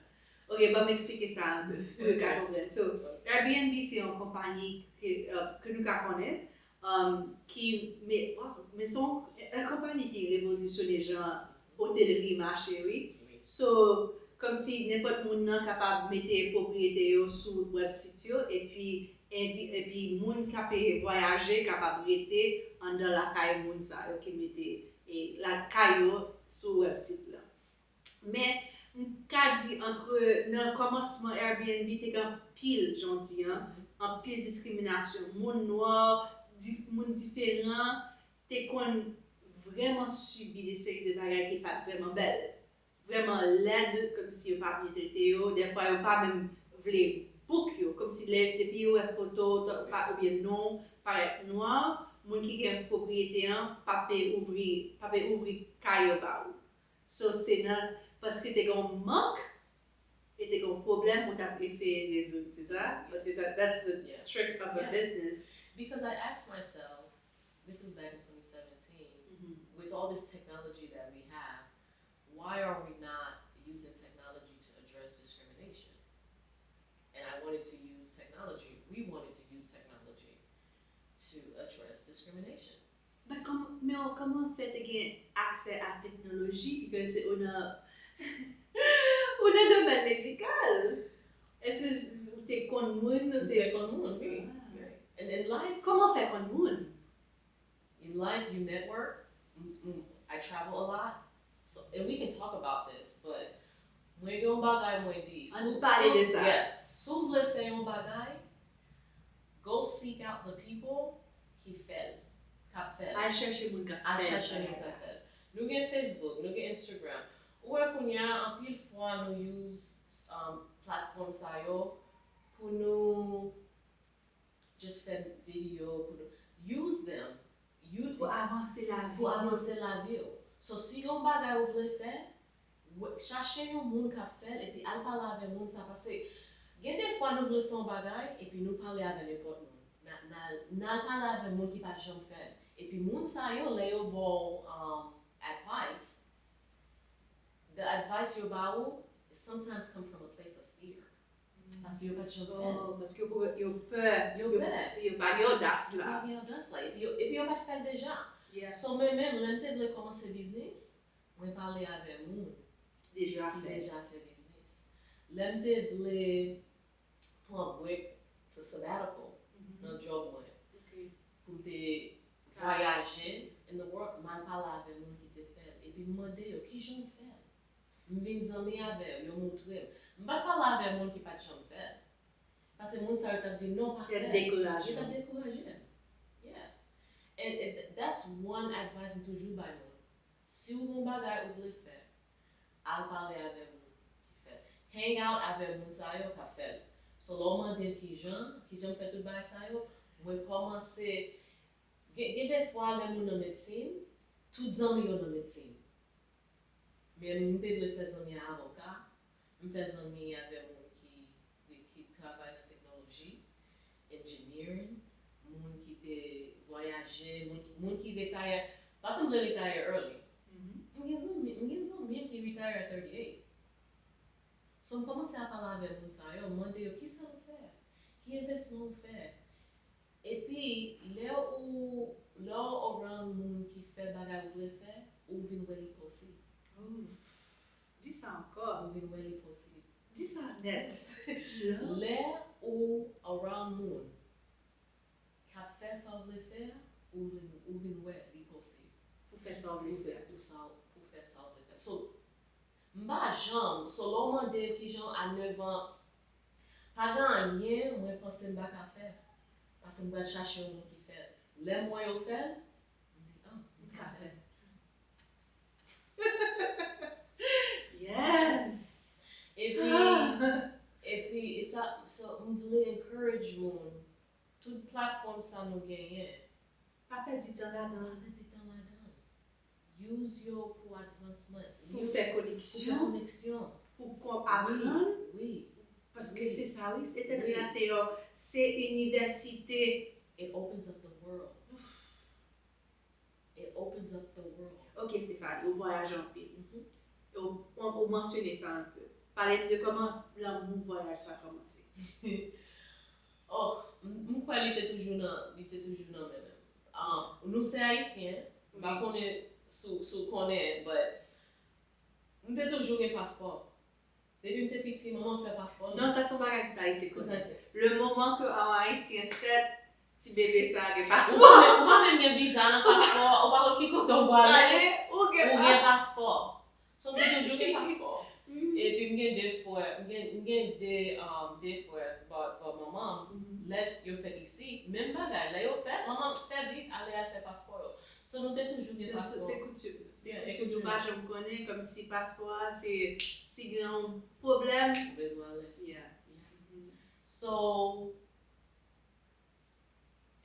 Ok, ban m eksplike sa pou yo ka konprann. So, Airbnb se yon konpayi ke, uh, ke nou ka konnen, um, ki, men, wow, men se yon, yon konpayi ki revolisyone jan otelri mache, wi. So, kòmsi nenpòt moun nan kapab mete pwopriyete yo sou website yo, epi, epi, epi moun k ap vwayaje kapab rete anndan lakay moun sa yo ki mete, e, lakay yo sou website la. Men, m ka di, antre, nan kòmansman Airbnb te gen anpil, jan w di an, anpil diskriminasyon. Moun nwa, di, moun diferan te konn vrèman sibi de seri de bagay ki pa t vrèman bèl. Vrèman lèd, kòmsi yo pa byen trete yo. Dèfwa, yo pa menm vle book yo. Kòmsi lè, depi yo wè foto w, pa, oubyen non w parèt nwa, moun ki gen pwopriyete an pa pe ouvri, pa pe ouvri kay yo ba ou. So, se nan, paske te gen yon mank, e te gen yon pwoblèm ou t ap eseye rezoud, se sa? Paske sa, that's the Yeah. trick of a Yeah. business. Because I asked myself, this is back in twenty seventeen, with all this technology that we have, why are we not using technology to address discrimination? And I wanted to use technology, we wanted to use technology to address discrimination. But kòm, men kòman w fè te gen aksè a teknoloji? Because se ou nan ou nan domèn medikal. Èske ou te konn moun? Ou M te te konn moun, wi. Ah. Wi. And in life, Kòman w fè konn moun? In life, you network. M- m- I travel a lot. So, and we can talk about this, but mwen gen yon bagay mwen di. Ann pale de sa. Yes. Si w vle fè yon bagay, go seek out the people ki fè l, k ap fè l. Al chèche moun k ap Al fè chèche moun bagay k la. ap fè l. Nou gen Facebook, nou gen Instagram. Ou wè kounye a, anpil fwa nou use um, platform sa yo pou nou just fè video, pou nou use them. Use Pou avanse lavi. pou avanse lavi w. So, si yon bagay ou vle fè, wè- chache yon moun k ap fè l epi al pale avè moun sa. Paske gen de fwa nou vle fè yon bagay epi nou pale avè nenpòt moun. N a- n a- n al pale avè moun ki pa t janm fè l. Epi moun sa yo, lè yo ba w um, advice, the advice yo ba ou sometimes come from a place of fear. Paske yo pa t janm fè l. Oh, paske yo, yo pè. Yo pè. Yo pa gen odas la. Yo pa gen odas la. Epi yo, epi yo pa t fè l deja. Yes. So, mwen menm, lè m te vle kòmanse biznis, mwen pale avè moun Deja ki fè. deja fè biznis. Lè m te vle pran break, se sabbatical, Mhm. nan job mwen, Ok. pou m te vwayaje in the world, m al pale avè moun ki te fè l. Epi m mande yo, kijan w fè l? M vin zanmi avè yo, yo moutre m. M pa t pale avè moun ki pa t janm fè l. Paske moun sa yo t ap di, non, pa Yo fè t l. dekouraje Yo t ap w. dekouraje m. Yeah. And it, that's one advice m toujou bay moun. Si w gen yon bagay ou vle fè, al pale avè moun ki fè l. Hang out avè moun sa yo k ap fè l. So, lè w mande m kijan, kijan m fè tout bagay sa yo, mwen kòmanse. Gen, gen de fwa, lè moun nan medsin, tout zanmi yo nan medsin. Men m te vle fè zanmi ak avoka, m fè zanmi avè moun ki, ki, ki travay nan teknoloji, engineering, moun ki te vwayaje, moun, moun ki retire. Paske m vle retire early. Mhm. M gen zanmi, m gen zanmi m ki retire at thirty-eight. So, m kòmanse ap pale avè moun sa yo, m mande yo, kisa w fè? Ki envèsman w fè? Epi, lè ou, lè w around moun ki fè bagay ou vle fè, ou vin wè li posib. Ouf. Di sa ankò. Ou vin wè li posib. Di sa nèt. Lè ou around moun k ap fè sa w vle fè a, ou vin, ou vin wè li posib. Pou fè sa w vle fè. Pou sa, pou fè sa w vle fè. So, m pa janm, so lè w mande m kijan a nèf an, pa gen anyen mwen panse m pa ka fè. Paske m pral chache yon moun ki fè l. Lè m wè yo fè l, m di, ah, m ka fè l. Yes! Epi, Ah! Epi, e sa, so, m vle encourage moun, tout platfòm sa nou genyen, Pa pèdi tan pa ladan. pèdi tan ladan. Use yo pou advansman. Pou fè Pou fè koneksyon, koneksyon. Pou aprann. Wi. Paske se sa, wi. Etazini a se yon, se inivèsite. It opens up the world. It opens up the world. Ok, Stéphanie, ou vwayaje anpil. Mhm. Ou, ou, ou mansyone sa anpe. Pale n de kòman lanmou vwayaj sa kòmanse. Oh, m m kwè li te toujou nan, li te toujou nan men m. Ah, nou se Ayisyen, m pa konnen si w si w konnen, but m te toujou gen paspò. Depi m te piti, manman m fè paspò nou. Non, sa se yon bagay tout Ayisyen Tout konnen. Ayisyen. Le moment que yon Ayisyen fèt, ti bebe sa gen Ou paspò. pa menm, ou pa menm gen viza nan paspò, ou pa konn ki kote w prale, Ou gen ou gen paspò. So, m te toujou gen paspò. Mhm. Epi m gen de frè, m gen, m gen de, um, de frè bò, bò manman m. Mhm. Lè yo fèt isi, menm bagay. Lè yo fèt, manman m fè vit ale al fè paspò yo. So, nou te toujou gen Se- paspò. Se koutim. Se Yeah, koutim nou e pa janm konnen, kòmsi paspò a, se si gen yon pwoblèm. Ou bezwen ale. Yeah. So,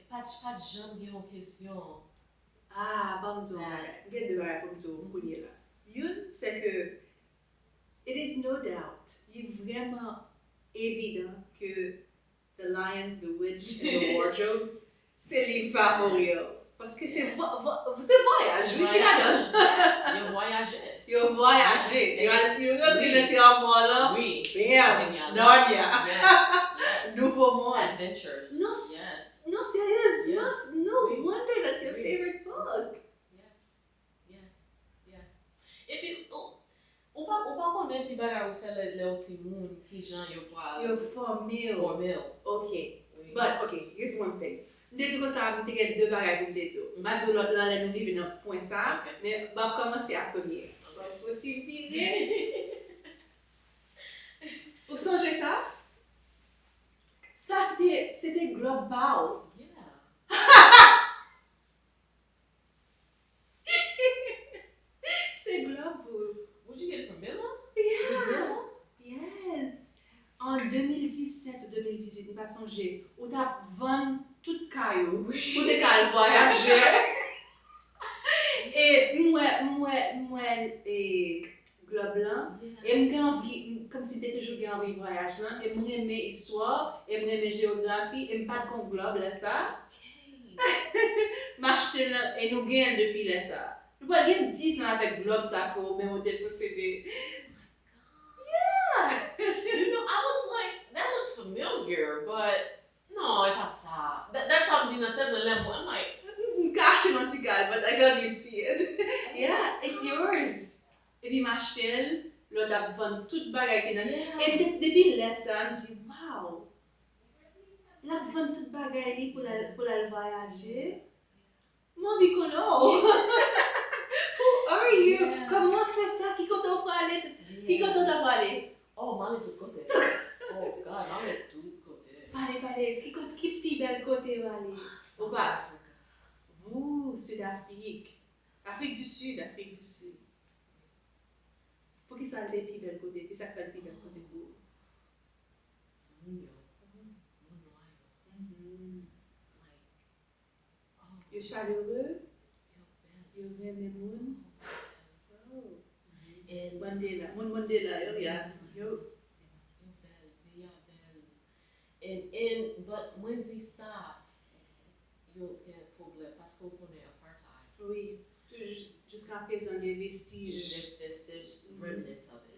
pa t, pa t janm gen yon kesyon. Ah, ban m di w yon bagay. M gen de bagay pou m di w kounye la. Youn, se ke It is no doubt. Li vrèman evidan ke The Lion, the Witch, and the Wardrobe se liv favori yo. Paske se vo- vo- se vwayaj, wi, ki ladan. Yo vwayaje. Yo vwayaje. Yo al- yo rantre nan ti amwa lan. Wi. Bam! Narnia. Nouvo mond. Adventures. Non, non, serieusement, no wonder that's your favorite book. Yes. Yes. Yes. Epi, ou, ou pa, ou pa konnen ti bagay ou fè lè, lè ou timoun, kijan yo pral. Yo fòme w. Fòme w. Ok. Wi. But, ok, here's one thing. M te di konsa, m te gen de bagay pou m te di w. M pa di w lòt lan lè nou rive nan pwen sa, men m ap kòmanse ak premye. Bon, fò ti vire. Ou sonje sa? Sa, se te, se te glòb pa w. Yeah. Se glòb ou. Would you get it from Mila? Yeah. Mila? Yes. An de mil disèt ou de mil dizuit, m pa sonje, ou t ap vann tout kay ou pou te ka al vwayaje. E m wè, m wè, m wè, e, glòb lan. E m gen anvi, m- kòmsi m te toujou gen anvi vwayaj lan. E m renmen istwa, e m renmen jewografi, e m pa t gon glòb lè sa. M achte l, e nou genyen l depi lè sa. Nou pral gen diz an avèk glòb sa ke ou menm ou te posede. Yeah! You know, I was like, that looks familiar, but no, e pa t sa. That, that's how m di nan tèt mwen lè mwen, I'm like, m kache nan ti kay, but I thought you'd see it. Yeah, it's yours. Epi m achte l, lòt ap vann tout bagay ki nan. Yeah. E de- depi lè sa, m di, wow, l ap vann tout bagay li pou l al, pou l al vwayaje. M anvi konnen w. Who are you? Yeah. Kòman w fè sa? Ki kote w prale? Ki kote w ta prale? Oh, m ale tout kote. Oh, God, m ale tout kote. Pale, pale. Ki kote, ki pi bèl kote w ale? South Africa. Ooh, Sud Afrik. Afrik di Sid, Afrik di Sid. Poukisa l te pi bèl kote? Ki sa k fè l pi bèl kote pou ou? Moun yo. Moun nwa yo. Like, oh, yo chalere, yo renmen moun. Oh. And Mandela, moun Mandela yo, yeah. Yo. Yo bèl, peyi a bèl. And, and, but mwen di sa, s- yo gen pwoblèm, paske w konnen apartheid. Wi, tou- jiska prezan gen vestij. There's, there's, there's remnants of it.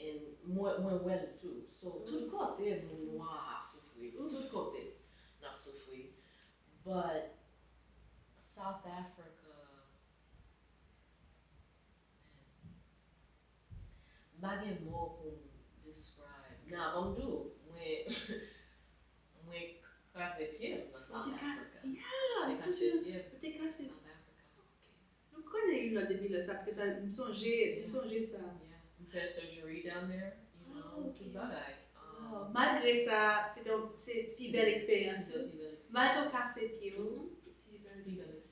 And mwen, mwen wè l tou. So, tout kote moun nwa ap soufri. Tout kote n ap soufri. But South Africa, man, m pa gen mo pou m describe. Nah, ban m di w, mwen, mwen kraze pye m nan South Africa. Yeah, m sonje ou te kase. South Africa. Ok. Nou konnen youn lòt depi lè sa, paske sa, m sonje, m sonje sa. Yeah. M fè surgery down there, you know, tout bagay. Wow. Malgre sa, se te, se pi bèl eksperyans. Se te pi bèl eksperyans. Malgre w kase pye w, se pi bèl eksperyans.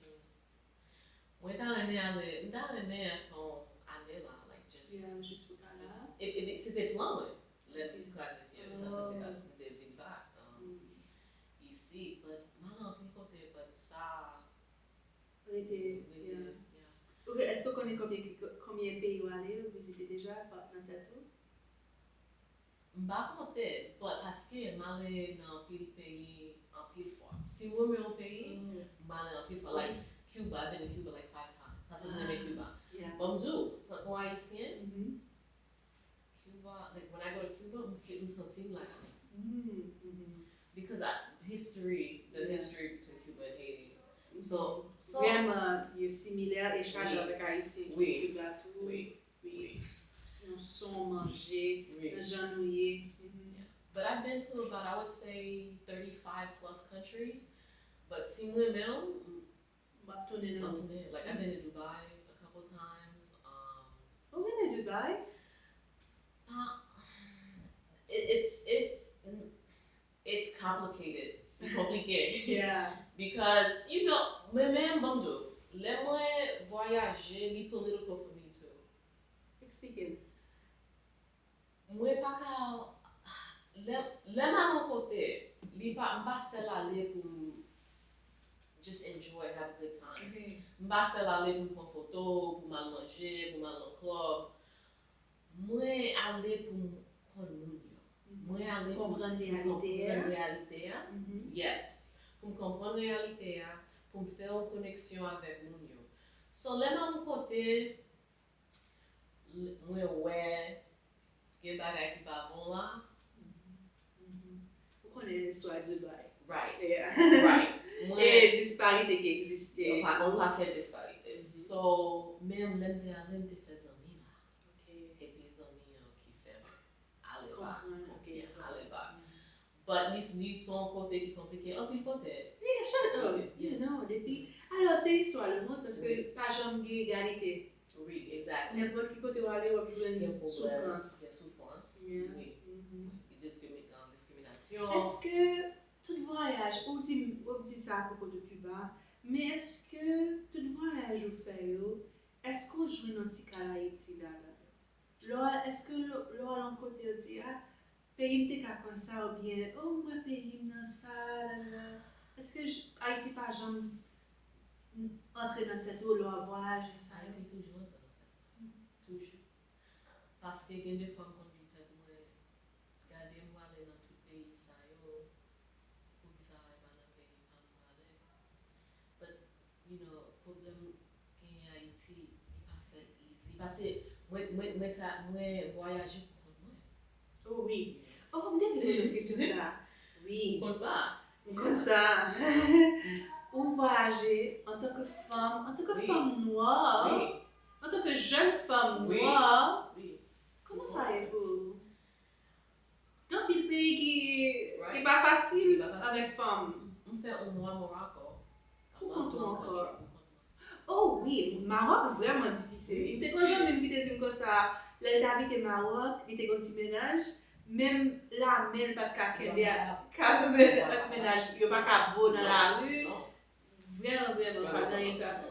Mwen ta renmen ale, m ta renmen fè yon ane la, like, just. Yeah, jis pou ta la. E, e, se te plan mwen, lè m kraze pye m, sa fè m te, m te vin back, um, isi, but m al anpil kote, but sa rete, yeah. Ok, èske w konnen konbyen, konbyen peyi w ale, ou vizite deja, pa nan tèt ou? M pa konte, but paske m ale nan anpil peyi, anpil fwa. Si m renmen yon peyi, m ale anpil fwa. Like, Cuba, I've been to Cuba, like, five times. Paske m renmen Cuba. Ban m di w, tankou Ayisyen, Cuba, like, when I go to Cuba, m feel, m santi m like I'm, because I, history, the history between Cuba and Haiti. So, so vrèman, yo similè e chaje avèk Ayisyen ki Cuba tou. Wi. Nan son, manje, nan jan nou ye. But I've been to about, I would say, thirty-five plus countries. But si m renmen w, m ap tounen nan ou. M ap tounen. Like, I've been to Dubai a couple times. Um, ou renmen Dubai? Uh, it, it's, it's, it's complicated. Li konplike. Yeah. Because, you know, men, men, ban m di w, lè mwen vwayaje, li political for me too. Eksplike m. Mwen pa ka, lè, lè m al yon kote, li pa, m pa sèl ale pou m just enjoy, have a good time. M pa sèl ale pou m pran foto, pou m al manje, pou m al nan club. Mwen ale pou m konn moun yo. Mwen ale pou m konprann reyalite a. Yes. Pou m konprann reyalite a, pou m fè yon koneksyon avèk moun yo. So, lè m al yon kote, l- mwen wè gen bagay ki pa bon la. Ou konnen istwa Dubai. Right. Yeah. Right. Mwen, E disparite ki egziste. Yon pa- yon pakèt disparite. So, men lè m te ale, m te fè zanmi la. Epi zanmi an ki fè m ale ba. Konprann, ok. Yeah, ale ba. But li, li se yon kote ki konplike anpil kote. Yeah, shut up. Yeah. Non, depi. Alò, se istwa lemonn, paske Wi. Pa janm gen egalite. Wi, exactly. Nenpòt ki kote w ale, w ap jwenn Gen pwoblèm, soufrans. Gen soufrans. Yeah. Wi. Mhm. Wi. Diskriminasyon. Èske tout vwayaj, ou di, ou di sa apwopo de Kiba, men èske tout vwayaj ou fè yo, èske ou jwenn yon ti kal Ayiti ladan yo? Lè w al, èske lè w al yon kote yo di, a, peyi m te ka pran sa, oubyen, o, m wè peyi m nan sa, lalala. Èske j- Ayiti pa janm antre nan tèt ou lè w ap vwayaje sa yo? Ayiti toujou antre nan tèt mwen. Toujou. Paske gen de fwa m konn di tèt mwen, gade m prale nan tout peyi sa yo, poukisa e pa nan peyi pa m prale? But, you know, pwoblèm genyen Ayiti, li pa fèt easy. Paske mwen, mwen, mwen, tra- mwen vwayaje pou kont mwen. Oh wi. Oh, m te vle poze w kesyon sa. Wi. Konn sa? M konn sa. Ou vwayaje antanke fanm, antanke Wi. Fanm nwa, Wi. Antanke jèn fanm Wi. nwa, Wi. Kòman sa ye pou ou? Gen anpil peyi ki Right. ki pa fasil Ki pa fasil. Avèk fanm. M fè yon mwa Morocco. Pou kont ou ankò? Pou kont mwen. Oh wi, Mawòk vrèman difisil. M te gen yon zanmi m ki te di m konsa, lè l t abite Mawòk, li te gen yon ti mennaj, menm lamen l pa t ka kenbe ak ak mennaj, yo pa ka bo nan lari. Non. Vrèman, vrèman, pa gen anyen ka fè.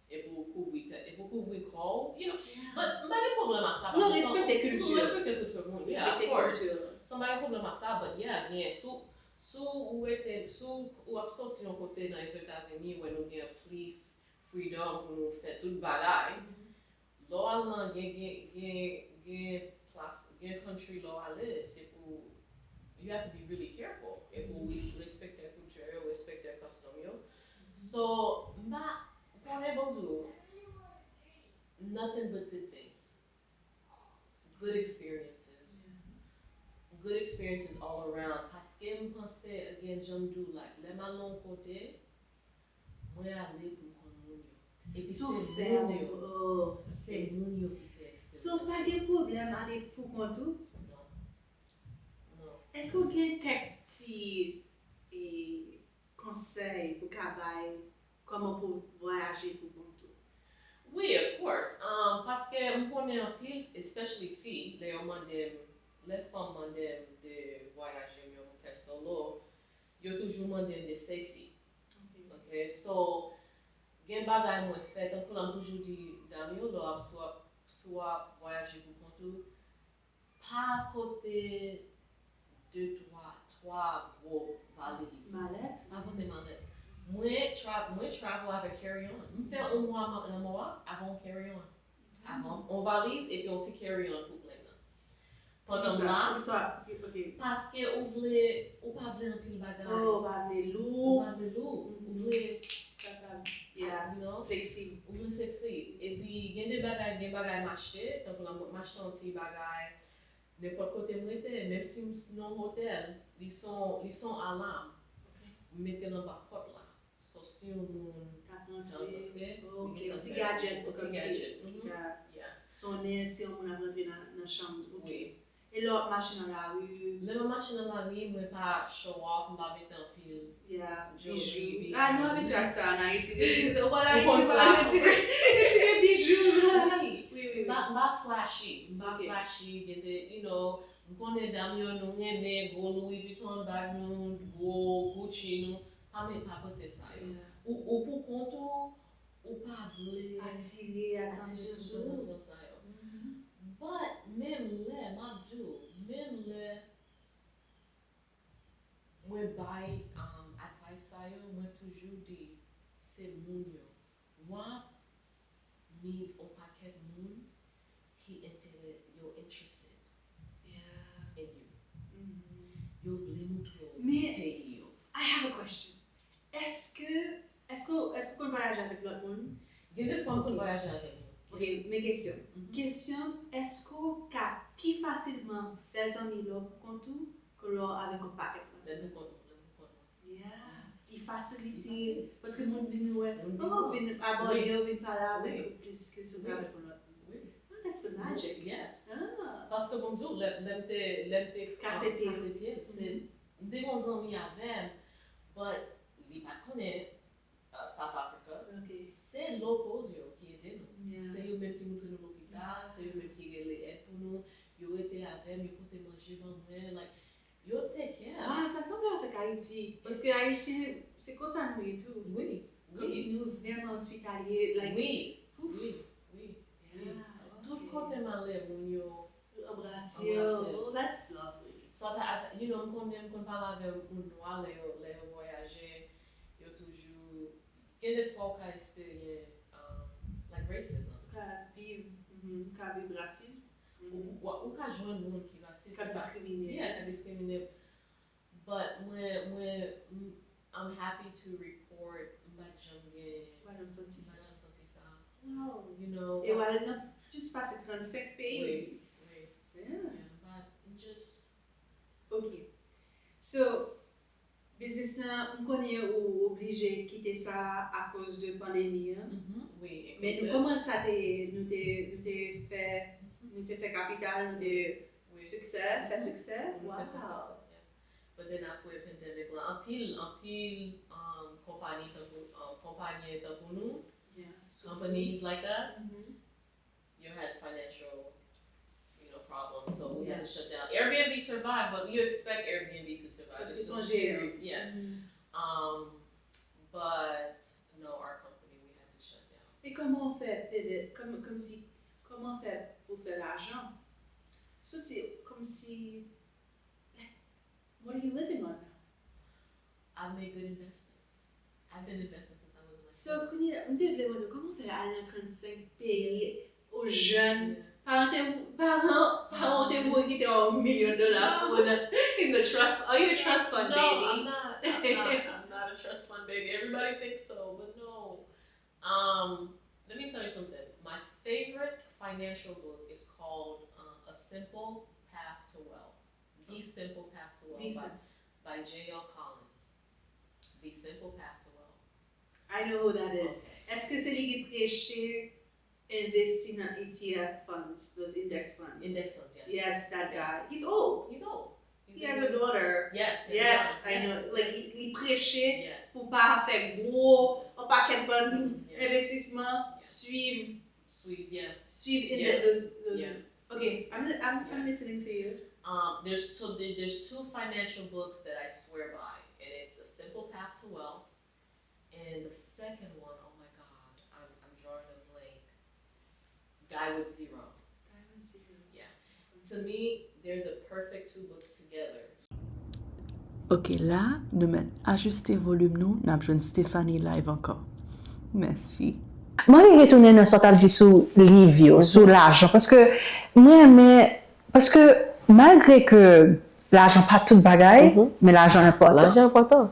E pou kouvri tèt, e pou kouvri kò w, you know. But m pa gen pwoblèm a sa. Nou respekte kilti. Nou respekte kilti moun, yeah, of Respekte course. kilti. So m pa gen pwoblèm a sa, but yeah, gen sou, sou ou rete, sou ou ap soti yon kote nan Etazini, wè nou gen plis freedom pou nou fè tout bagay. Lè w al nan gen, gen, gen, gen plas, gen country lè w ale, se pou, you have to be really careful. E pou res- respekte kilti yo, respekte custom yo. So, m pa, konnen bon di w, nothing but good things. Good experiences. Good experiences all around. Paske m panse, again, jan m di w, like, lè m al nan yon kote, mwen ale pou m konn moun yo. Epi se moun yo. Se moun yo ki fè eksperyans. So, pa gen pwoblèm ale pou kont ou? Non. Non. Èske w gen kèk ti e, konsèy pou ka bay kòman pou vwayaje pou kont ou? Wi, of course. Um, paske m konnen anpil, especially fi, lè yo mande m, lè fanm mande m de vwayaje m yo pou fè solo, yo toujou mande m de safety. Ok, so, gen bagay mwen fè, tankou la m toujou di dam yo, lè w ap swa, swa vwayaje pou kont ou, pa pote de, twa, twa gwo valiz. Malèt? Pa pote malèt. Mwen, tra, mwen travel avèk carry on. M fè yon mwa nan mwa avè yon carry on. Avè yon valiz epi yon ti carry on pou plen nan. Pandan m la, paske ou vle, ou pa vle anpil bagay. Oh, ou pa vle lou. Ou pa vle lou. Ou vle, you know, fleksib. Ou vle fleksib. Epi gen de bagay, gen bagay m achte, tankou la m achte yon ti bagay, nenpòt kote m rete, menm si m nan yon otèl, li se yon, li se yon alam. M mete l anba pòt la. So, si yon moun t ap rantre, Ok, yon ti gadget, yon ti gadget, mhm. Ki ka sonnen si yon moun ap rantre nan, nan chanm ou. Ok. E lè w ap mache nan lari? Lè m ap mache nan lari, mwen pa show off, m pa mete anpil jewelry. Ah, nou abitye ak sa an Ayiti. Ou pral Ayiti, ou pral retire, retire bijou. Wi, wi, wi. M pa, m pa flashy, m pa flashy, gen de, you know, m konnen dam yo, nou renmen gwo Louis Vuitton bag nou, gwo Gucci nou, pa met, pa pote sa yo. Ou, ou pou kont ou, ou pa vle atire atansyon sou ou. But menm lè, m ap di w, menm lè mwen bay, um, advice sa yo, mwen toujou di se moun yo. W ap meet yon pakèt moun ki enterè, yo interested in you. Yo vle moutre w peyi yo. I have a question. Èske, èske, èske w konn vwayaje avèk lòt moun? Gen de fwa m konn vwayaje avèk moun. Ok, men kesyon. Kesyon, èske w ka pi fasilman fè zanmi lè w pou kont ou ke lè w avèk yon pakèt lòt moun? Lè m pou kont mwen, lè m pou kont mwen. Yeah. Li fasilite, paske moun vin wè, oh, vin abòde w, vin pale avèk ou plis ke si w t avèk yon lòt moun. Oh, that's the magic. Yes. Paske bon, m di w, lè m te, lè m te kase pye m, se, m te gen yon zanmi avè m, but li pa t konnen South Africa. Se locals yo ki ede nou. Se yo menm ki moutre nou lopital, se yo menm ki rele èd pou nou. Yo rete avè m, yo pote manje ban mwen. Like, yo take care. Wow, sa sanble avèk Ayiti. Paske Ayiti, se konsa nou ye tou. Wi, wi. Kòmsi nou vrèman ospitalye. Like, wi, wi, wi. Tout kote m ale, moun yo anbrase yo. Oh, that's lovely. So, you know, m konn, m konn pale avè moun nwa lè yo, lè yo vwayaje, yo toujou gen de fwa ou ka eksperyen, um, like, racism. Ou ka viv, mhm, ou ka viv rasism. Ou, ou, ou ka jwenn moun ki rasis, k ap diskrimine. Yeah, k ap diskrimine. But mwen, mwen, m- I'm happy to report, m pa t janm gen, Ou pa janm santi m pa sa. Janm santi sa. Wow. You know, E w al nan jis pase trannsenk peyi, ou di. Wi, Yeah. Yeah, but m just Ok. So, biznis lan, m konnen ou oblije kite sa akoz de pandemi an. Mhm, wi, Men nou, kòman sa te ye? Nou te, nou te fè, nou te fè kapital, nou te siksè, fè siksè? Nou te fè Wow. Siksè, yeah. But then apre pandemic lan, anpil, anpil um, konpani tankou, um, konpani tankou nou, Yeah. companies like us, Mhm. you had financial, you know, problems, so we had to shut down. Airbnb survived, but you expect Airbnb to survive. Paske It's son a jeyan. Very, yeah. Mhm. Um, but no, our company, we had to shut down. E kòman w fè pede, kòm, kòmsi, kòman w fè pou fè lajan? Soti, kòmsi, like, what are you living on now? I've made good investments. I've been investing since I was in my So, kounye a, m te vle mande w, kòman w fè al nan trannsenk peyi, ou jèn, paran te, paran, paran w te mouri kite w yon milyon dola pou w nan, in the trust, are you a trust fund No, baby? I'm not, I'm not, I'm not a trust fund baby. Everybody thinks so, but no. Um, let me tell you something. My favorite financial book is called uh, A Simple Path to Wealth. The Simple Path to Wealth by, Decent. By J L Collins. The Simple Path to Wealth. I know who that is. Okay. Èske se li ki preche investi nan E T F funds, those index funds? Index funds, yes. Yes, that guy. Yes. He's old. He's old. He's He has a daughter. Yes, Yes, yes, I know. Yes, Like, yes. Li preche Yes. Pou pa fè gwo, yon pakèt bann Yeah. envestisman, suiv, Suiv, yeah. Suiv in Yeah. the, those, those. Yeah. Okay, I'm, I'm, I'm Yeah. listening to you. Um, there's two, there- there's two financial books that I swear by, and it's A Simple Path to Wealth, and the second one, oh my God, I'm, I'm drawing a blank. Die with Zero. Yeah. To me, they're the perfect two books together. Ok, la, nou mèt ajiste volim nou, n ap jwenn Stephanie live ankò. Mèsi. M anvi retounen nan sa w t ap di sou liv yo, sou lajan, paske mwen renmen, paske malgre ke lajan pa tout bagay, men lajan enpòtan. Lajan enpòtan.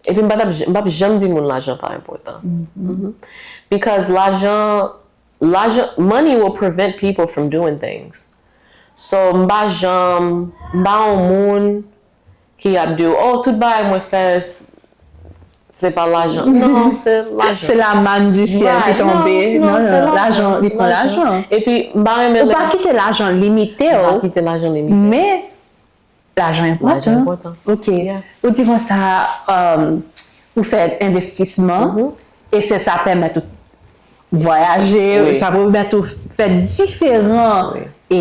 Epi m pa t ap, m p ap janm di moun lajan pa enpòtan. Because lajan, lajan, money will prevent people from doing things. So, m pa janm, m pa yon moun ki ap di w, oh, tout bagay mwen fè, s- se pa lajan. Non, se lajan. Se la mann di syèl ki tonbe. Non, non, lajan, li pran lajan. Epi, m pa renmen Ou pa kite lajan limite M pa w, kite lajan limite. Men lajan enpòtan. Ok. Ou di konsa, um, ou fè envestisman, e se sa pèmèt ou vwayaje, sa pèmèt ou fè diferan e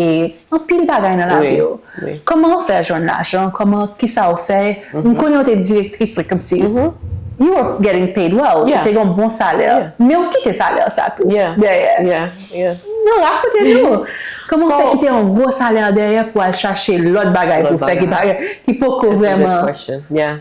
anpil bagay nan lavi w. Kòman ou fè jwenn lajan? Kòman, kisa ou fè? M konnen ou te direktris, like, kòmsi you were getting paid well. Ou te gen yon bon salè. Men ou kite salè sa tou dèyè. Non, rakonte nou. Kòman ou fè kite yon gwo salè dèyè pou al chache lòt bagay pou fè ki bagay ki poko vrèman.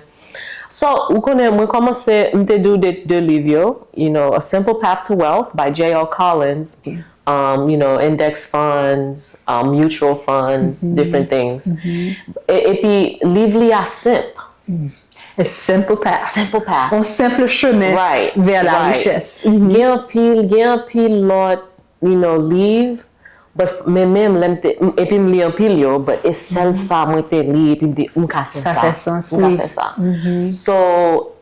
So, ou konnen, mwen kòmanse, m te di w de, de liv yo, you know, A Simple Path to Wealth by J L Collins. um, you know, index funds, um, mutual funds, different things. E- epi liv li a senp. A simple path. Simple path. Un simple chemin Right, vers la right. Richesse. Gen anpil, gen anpil lòt, you know, liv, but men menm lè m te, m- epi m li anpil yo, but e sèl sa mwen te li, epi m di, m ka fè Sa sa. Fè sans, M ka wi. Fè sa. So,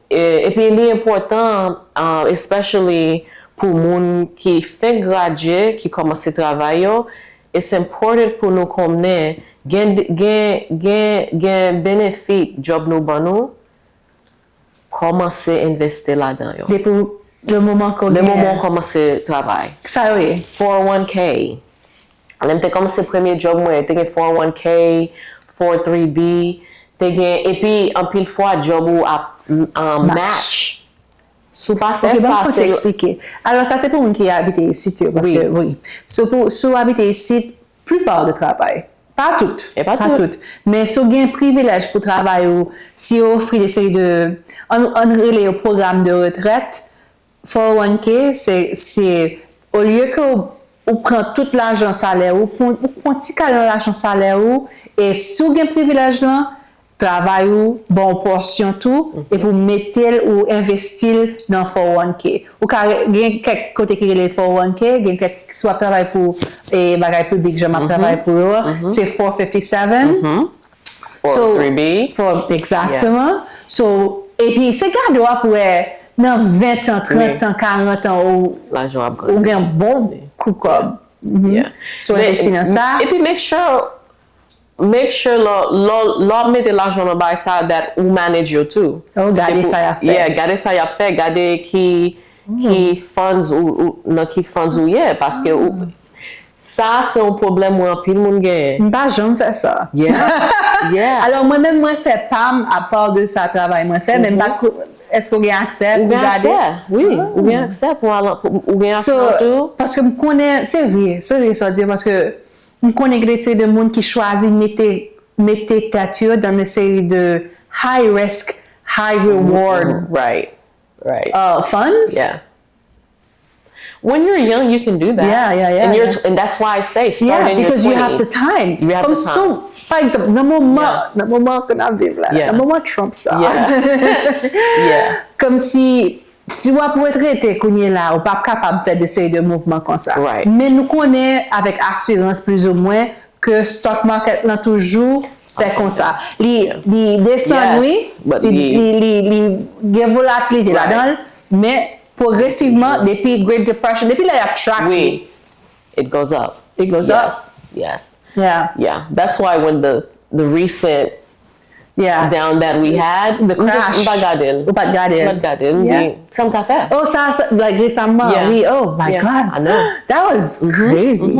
e- epi li enpòtan, uh, especially pou moun ki fenk gradye, ki kòmanse travay yo, it's important pou nou konnen gen, gen, gen, gen benefit job nou ban nou, kòmanse envesti ladan yo. Depi le moman ke Le moman w kòmanse travay. Sa yo ye. Four oh one k. Lè m te kòmanse premye job mwen, te gen four oh one k, four oh three b, te gen, epi anpil fwa job ou ap um, match. Si w pa fè Ok, ban sa, m fon ti se eksplike. Alò, sa se pou moun ki abite isit yo, paske, wi. So, pou, si w abite isit, plupart de travay, pa tout, E pa tout. Tout. Men si w gen privilèj pou travay ou, si yo ofri de seri de, an, an rele yo program de retrèt, four oh one k, se, se, olye ke ou, ou pran tout lajan salè ou, pran- ou pran ti kal nan lajan salè ou, e si w gen privilèj lan, travay ou, ban w pòsyon tou, epi w mete l ou envesti l nan four oh one k. Ou ka re- gen kèk kote ki rele four oh one k, gen kèk, si w ap travay pou e, bagay piblik, jan m ap travay pou yo, se four fifty-seven. So, Four oh three b. For, exactement. So, epi se gade w ap wè nan ven tan, trant tan, karant tan, ou, Lajan ap ou grandi. Gen bon kou kòb. Yeah. So, envesti nan sa. Epi make sure, make sure lò, lò, lò ap mete lajan nan bagay sa that ou manage yo tou. Oh, gade sa y ap fè. Yeah, gade sa y ap fè, gade ki, ki funds ou, ou, nan ki funds ou ye, paske ou, sa se yon pwoblèm mwen anpil moun genyen. M pa janm fè sa. Yeah, yeah. Alò, mwen menm, mwen fè pa m, apa de sa, travay mwen fè, men m pa ko- èske w gen aksè Ou pou gen gade? Aksè, wi. Ou gen aksè pou al, pou- ou gen aksè So, tou. Paske m konnen, se vre, se vre sa w di, paske m konnen gen de seri de moun ki chwazi mete, mete tèt yo dans de seri de high risk, high reward Right, right. uh, funds. Yeah. When you're young, you can do that. Yeah, yeah, yeah, And, you're, yeah. and that's why I say start Yeah, in your because you have the twenties. Time. You have Comme the si, time. Par exemple, nan moman, Yeah. Nan moman ke n ap viv la, Yeah. Nan moman Trump sa. Yeah. Yeah. Comme si, si w ap retrete kounye la, ou p ap kapab fè de seri de mouvman konsa. Right. Men nou konnen avèk asirans plizoumwen ke stock market lan toujou fè konsa. Li, li desann, Yes, wi, but li, li- li, li, li gen volatilite Right. Ladan l, men pwogresivman, depi Great Depression, depi lè y ap track Wi. li, It goes up. It goes up. Yes, yes. Yeah. Yeah, that's why when the, the recent Yeah. down that we had, The crash. M pa gade l. Ou pa t gade l. M pa t gade l. M Yeah. di, sa m ka fè. Oh, sa, sa like, resamman, Yeah. wi. Oh my Yeah, God. I know. That was crazy.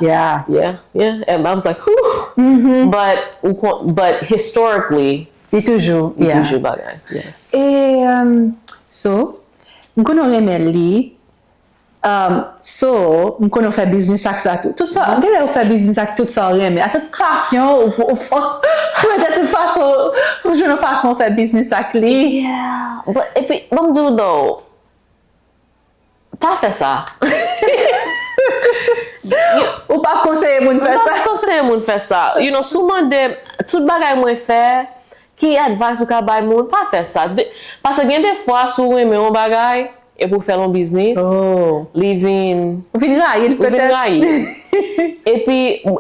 Yeah. Yeah, yeah. And I was like, whew. But, ou kon- but historically, Li toujou, li yeah. Toujou bagay. Yes. E, um, so, m konnen w renmen li. Um, so, m konnen w fè biznis ak sa tou. Tout sa, genlè w fè biznis ak tout sa w renmen. Ak tout pasyon, ou, ou, ou, ou, de tout fason, ou jwenn yon fason w fè biznis ak li. Yeah. But, epi, ban m di w, though, pa fè sa. Ou pa konseye moun fè M sa. pa konseye moun fè sa. You know, si w mande m, tout bagay mwen fè, ki advice ou ka bay moun, pa fè sa. De- Paske gen de fwa, si w renmen yon bagay, epi w fè l yon biznis, Oh. li vin, Ou vin rayi l ou vin petèt. Rayi. Epi,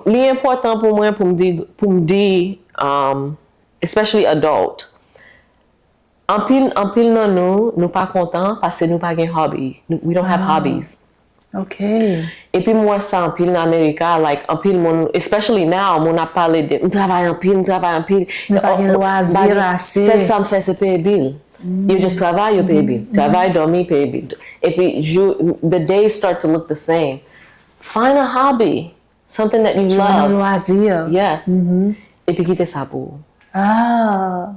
li enpòtan pou mwen pou m di, pou m di, um, especially adult, anpil, anpil nan nou, nou pa kontan paske nou pa gen hobby. Nou- We don't have hobbies. Ok. Epi m wè sa anpil nan Amerika, like, anpil moun, especially now, moun ap pale de, m travay anpil, m travay anpil. Nou pa gen lwazi ase. Sèl sa m fè, se peye bil. Yo just travay, yo peye bil. Travay, dòmi, peye bil. Epi, jou, the days start to look the same. Find a hobby, something that you Jwenn yon love. Lwazi. Yes. Epi kite sa pou ou. Ah.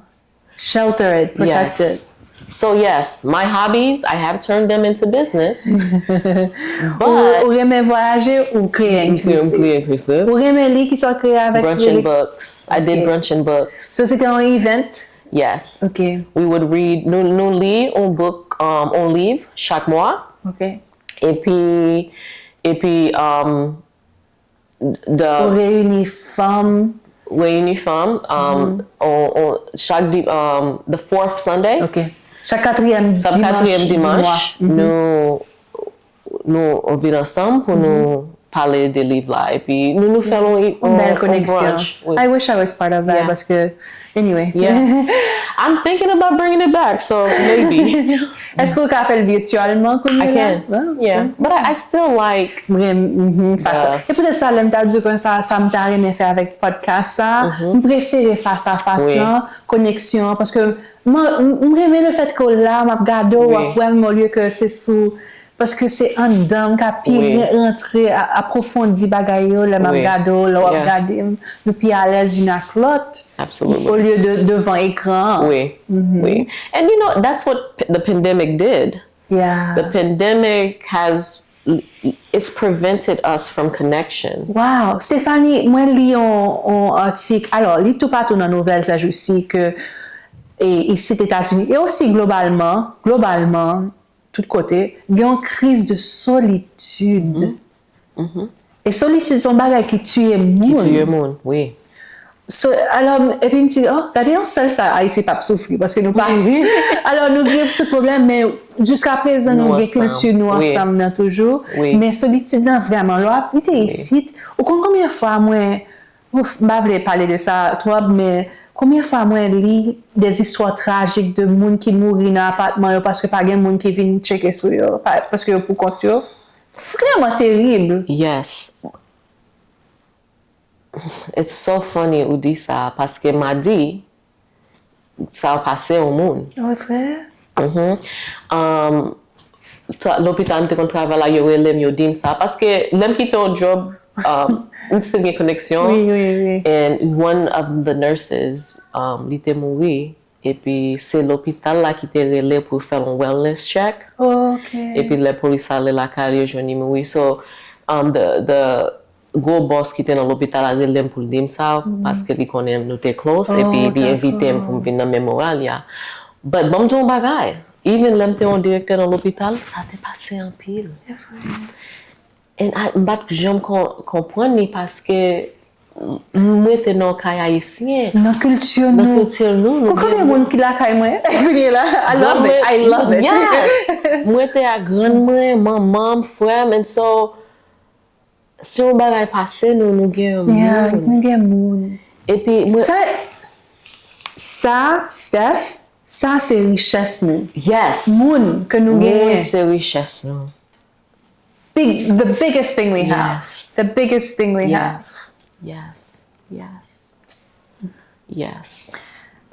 Sheltered, protected. Yes. So yes, my hobbies, I have turned them into business. Ou, But ou renmen vwayaje, ou kreye M kreye, m Inclusive. Kreye Inclusive. Ou renmen li, ki sa w kreye avèk Brunch li? And books. I did Ok. Brunch and books. So, se te yon event? Yes. Ok. We would read, nou, nou li yon book, um, yon liv chak mwa. Ok. Epi, Epi, um, the Ou reyini fanm. Reyini fanm, um, on, on, chak di, um, the fourth Sunday, Ok. Chak katriyèm chak dimanch katriyèm di mwa. dimanch, nou, nou vin ansanm pou nou pale de liv la. Epi nou, nou fè yon, yon, Bèl yon koneksyon. Brunch. Wi. I wish I was part of that Yeah. Paske, anyway. Yeah. I'm thinking about bringing it back, so maybe. Èske ou ka fè l virtyèlman kounye I la? can. Wow. Yeah. But I, I still like M renmen mhm, fas a. Yeah. E poutèt sa, lè m ta di w konsa, sa m ta renmen fè avèk podcast sa, m prefere fas a fas Wi. Lan, koneksyon an, paske mwen, m m renmen le fèt ke w la, m ap gade w, w ap Wi. Wè m, olye ke se sou, paske se anndan m ka pi Wi. ren- rantre, a- apwofondi bagay yo, lè m ap Wi. Gade w, lè w ap Yeah. Gade m, nou pi alèz youn ak lòt, Absolutely. Olye de devan ekran an. Wi, wi. And you know, that's what p- the pandemic did. Yeah. The pandemic has, it's prevented us from connection. Wow, Stephanie, mwen li yon, yon atik, alò, li toupatou nan nouvèl sèjousi ke e, isit Etazini, e osi globalman, globalman, tout kote, gen yon kriz de solitid. E solitid se yon bagay ki tiye moun. Tiye moun, wi. So, alò, epi m di, oh, gade yon sèl sa Ayiti p ap soufri, paske nou pa. Alò, nou gen tout pwoblèm, men jiska prezan nou Nou gen ansanm. Kilti nou Wi. Ansanm nan toujou. Wi. Men solitid nan vrèman, lè w ap rete isit, ou konn konbyen fwa mwen, ouf, m pa vle pale de sa twòp, men konbyen fwa mwen li de zistwa trajik de moun ki mouri nan apatman yo paske pa gen moun ki vin tcheke sou yo, pa- paske yo pou kont yo. Vrèman terib. Yes. It's so funny ou di sa, paske madi, sa pase yon moun. Oh, vrè? Mhm. Um, tra- lopital m te konn travay la, yo rele m, yo di m sa. Paske lè m kite yon job, um, m still gen koneksyon. Wi, wi, wi. And one of the nurses, um, li te mouri. Epi se lopital la ki te rele pou fè yon wellness check. Ok. Epi lè polis ale lakay, yo jwenn li mouri. So, um, the, the gwo bòs ki te nan lopital la rele m pou l di m sa, paske li konnen nou te close, Oh, epi li envite m dakò. Pou m vin nan memorial ya. But ban m di yon bagay, even lè m te yon direktè nan lopital, sa te pase anpil. And I, m pa t janm kon- konprann li paske m- mwen te nan kay ayisyen. Nan kilti Nan nou. kilti nou, nou Konbyen gen moun ki lakay mwen? Kounye la, I love it. I love it. Yes. Mwen te ak grann mwen, manman m, frè m, and so, si yon bagay pase nou, nou gen Yeah, moun. Nou gen moun. Epi mwen, Sa, sa, Steph, sa se richès nou. Yes. Moun ke nou Moun genyen. Se richès nou. Big, the biggest thing we have. Yes. The biggest thing we have. Yes. Yes. Yes. Yes.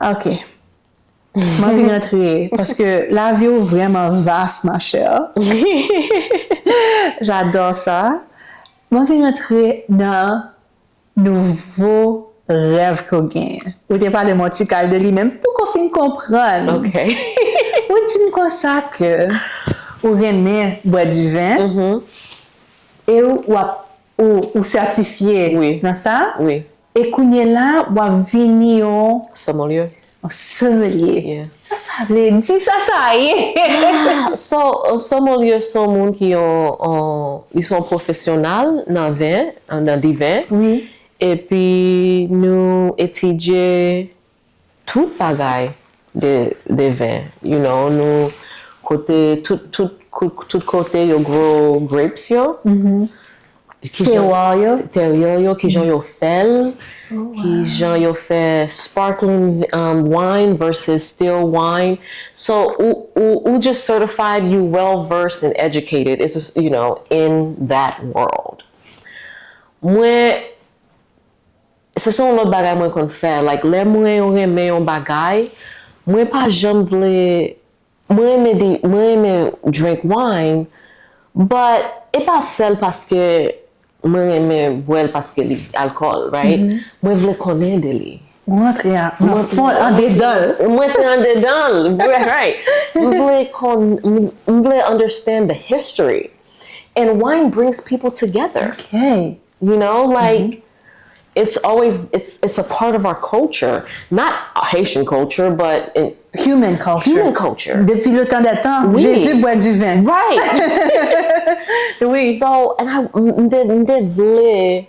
Ok. Mwen vin rantre, paske lavi ou vrèman vas, ma chère. J'adore ça. Mwen vin rantre nan nouvo rèv ke w genyen. Ou te pale m yon ti kal de li, men m poko fin konprann. Ok. Ou di m konsa ke ou renmen bwè diven, e ou, w ap, ou, ou sètifye Wi. Nan sa, Wi. E kounye la, w ap vini yon Sommelier. Yon sommelier. Yeah. Sa sa vle di? Sa sa ye? So, sommelier se yon moun ki yon, yon, li se yon pwofesyonèl nan ven, nan diven. Wi. Epi nou etidye tout bagay de, de ven. You know, nou kote, tout, tout, tout, tout kote yo gwo grapes yo. Ki jan- Terroir yo. Terroir yo, ki jan yo fè l, ki jan yo fè sparkling um, wine versus still wine. So, ou, ou, ou just certified, you well versed and educated, it's just, you know, in that world. Mwen, se se yon lòt bagay mwen konn fè. Like, lè mwen renmen yon bagay, mwen pa janm vle Mwen renmen di, mwen renmen drink wine, but e pa sèl paske mwen renmen bwè l paske li alkòl, right? Mwen vle konnen de li. Ou rantre a, nan fon, andedan l. Mwen te andedan l, right, right. Mwen vle kon, mwen vle understand the history. And wine brings people together. Ok. You know, like it's always it's it's a part of our culture, not Haitian culture, but in, Human culture. Human culture. Depi le temps des temps, Oui. Jésus boit du vin. Right. Oui. So, and I, m te, m te vle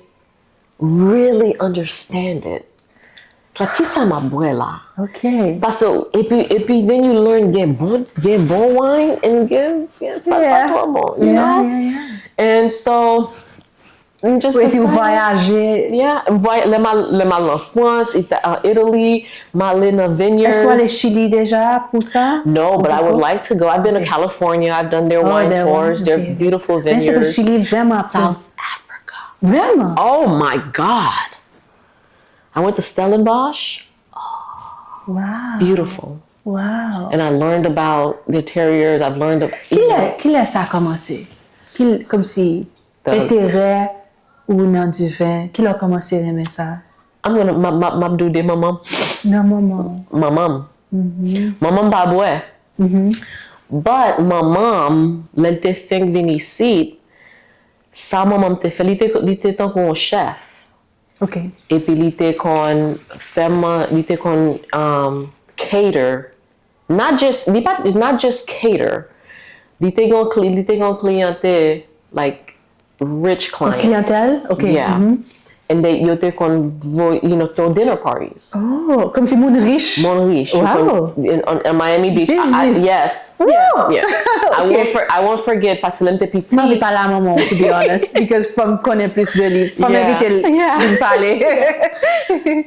really understand it. Like, kisa m ap bwè la? Ok. Paske, epi, epi, then you learn gen bon, gen bon wine and gen, gen sa pa Yeah. tro bon, you Yeah, know? Yeah, yeah. And so, m just Epi ou decided- vwayaje. Yeah, m vway- lè m al lè m al an Frans, Ita- an Italy, m ale nan vineyards. Èske w ale Chili deja pou sa? No, but I would Poko? Like to go. I've been to California. I've done their Oh, wine their tours. wine, Their okay. Beautiful Men se pou vineyards. Chili vrèman ap South Africa. Vrèman? Oh my God. I went to Stellenbosch. Wow. Beautiful. Wow. And I learned about the terriers. I've learned about. Kilè, kilè sa kòmanse? Ki, kòmsi, The- enterè ou nan diven? Kilè w kòmanse renmen sa? I'm gonna, m ap, m ap, m ap di w de manman m. Nan manman. Manman m. Manman m pa bwè. But manman m, lè l te fenk vin isit, sa manman m te fè, li te, li te tankou yon chèf. Ok. Epi li te konn fè man, li te konn um, cater. Not just, li pa, not just cater. Li te gen kli, li te gen kliyante, like, rich clients. Clientèle? Ok. Yeah. And they, yo te konn voye, you know, throw dinner parties. Oh, kòmsi moun rich. Moun rich. Yo Wow. konn, in, on, in Miami Beach. I- I- Business. Yes. Woo! Yeah. I Ok. won't, for, I won't forget, paske lè m te piti. M anvi pale a manman w, to be honest, because fò m konnen plis de li. Fò m Yeah. Envite l Yeah. vin pale.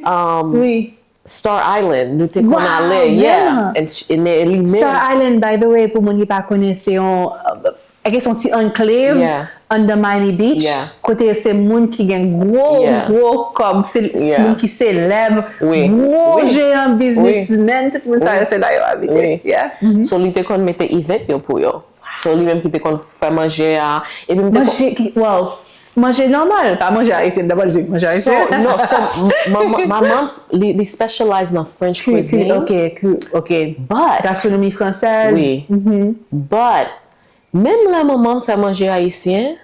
Um, Oui. Star Island, nou te konn Wow, ale, yeah. Vrèman? And, sh- and then li menm. Star Island, by the way, pou moun ki pa konnen, se yon, uh, I guess, yon ti enclave Yeah. under Miami Beach, Yeah. kote se moun ki gen gwo, Yeah. gwo kòb, se Yeah. moun ki selèb, Oui. gwo Oui. jeyan businessmen, tout moun sa yo se la yo abite. Oui. Yeah. So, li te konn mete event yo pou yo. So, li menm ki te konn fè manje a. Epi m te konn. Manje, ki- wow. Manje nòmal, pa manje ayisyen, m ta pral di manje So, ayisyen. No, so, m- my, my, my mom, s- li, li specialize nan French Kwi- kwi- cuisine. Ok, kwi- ok. But, Gastronomi fransèz. Oui. But, menm lè manman m fè manje ayisyen,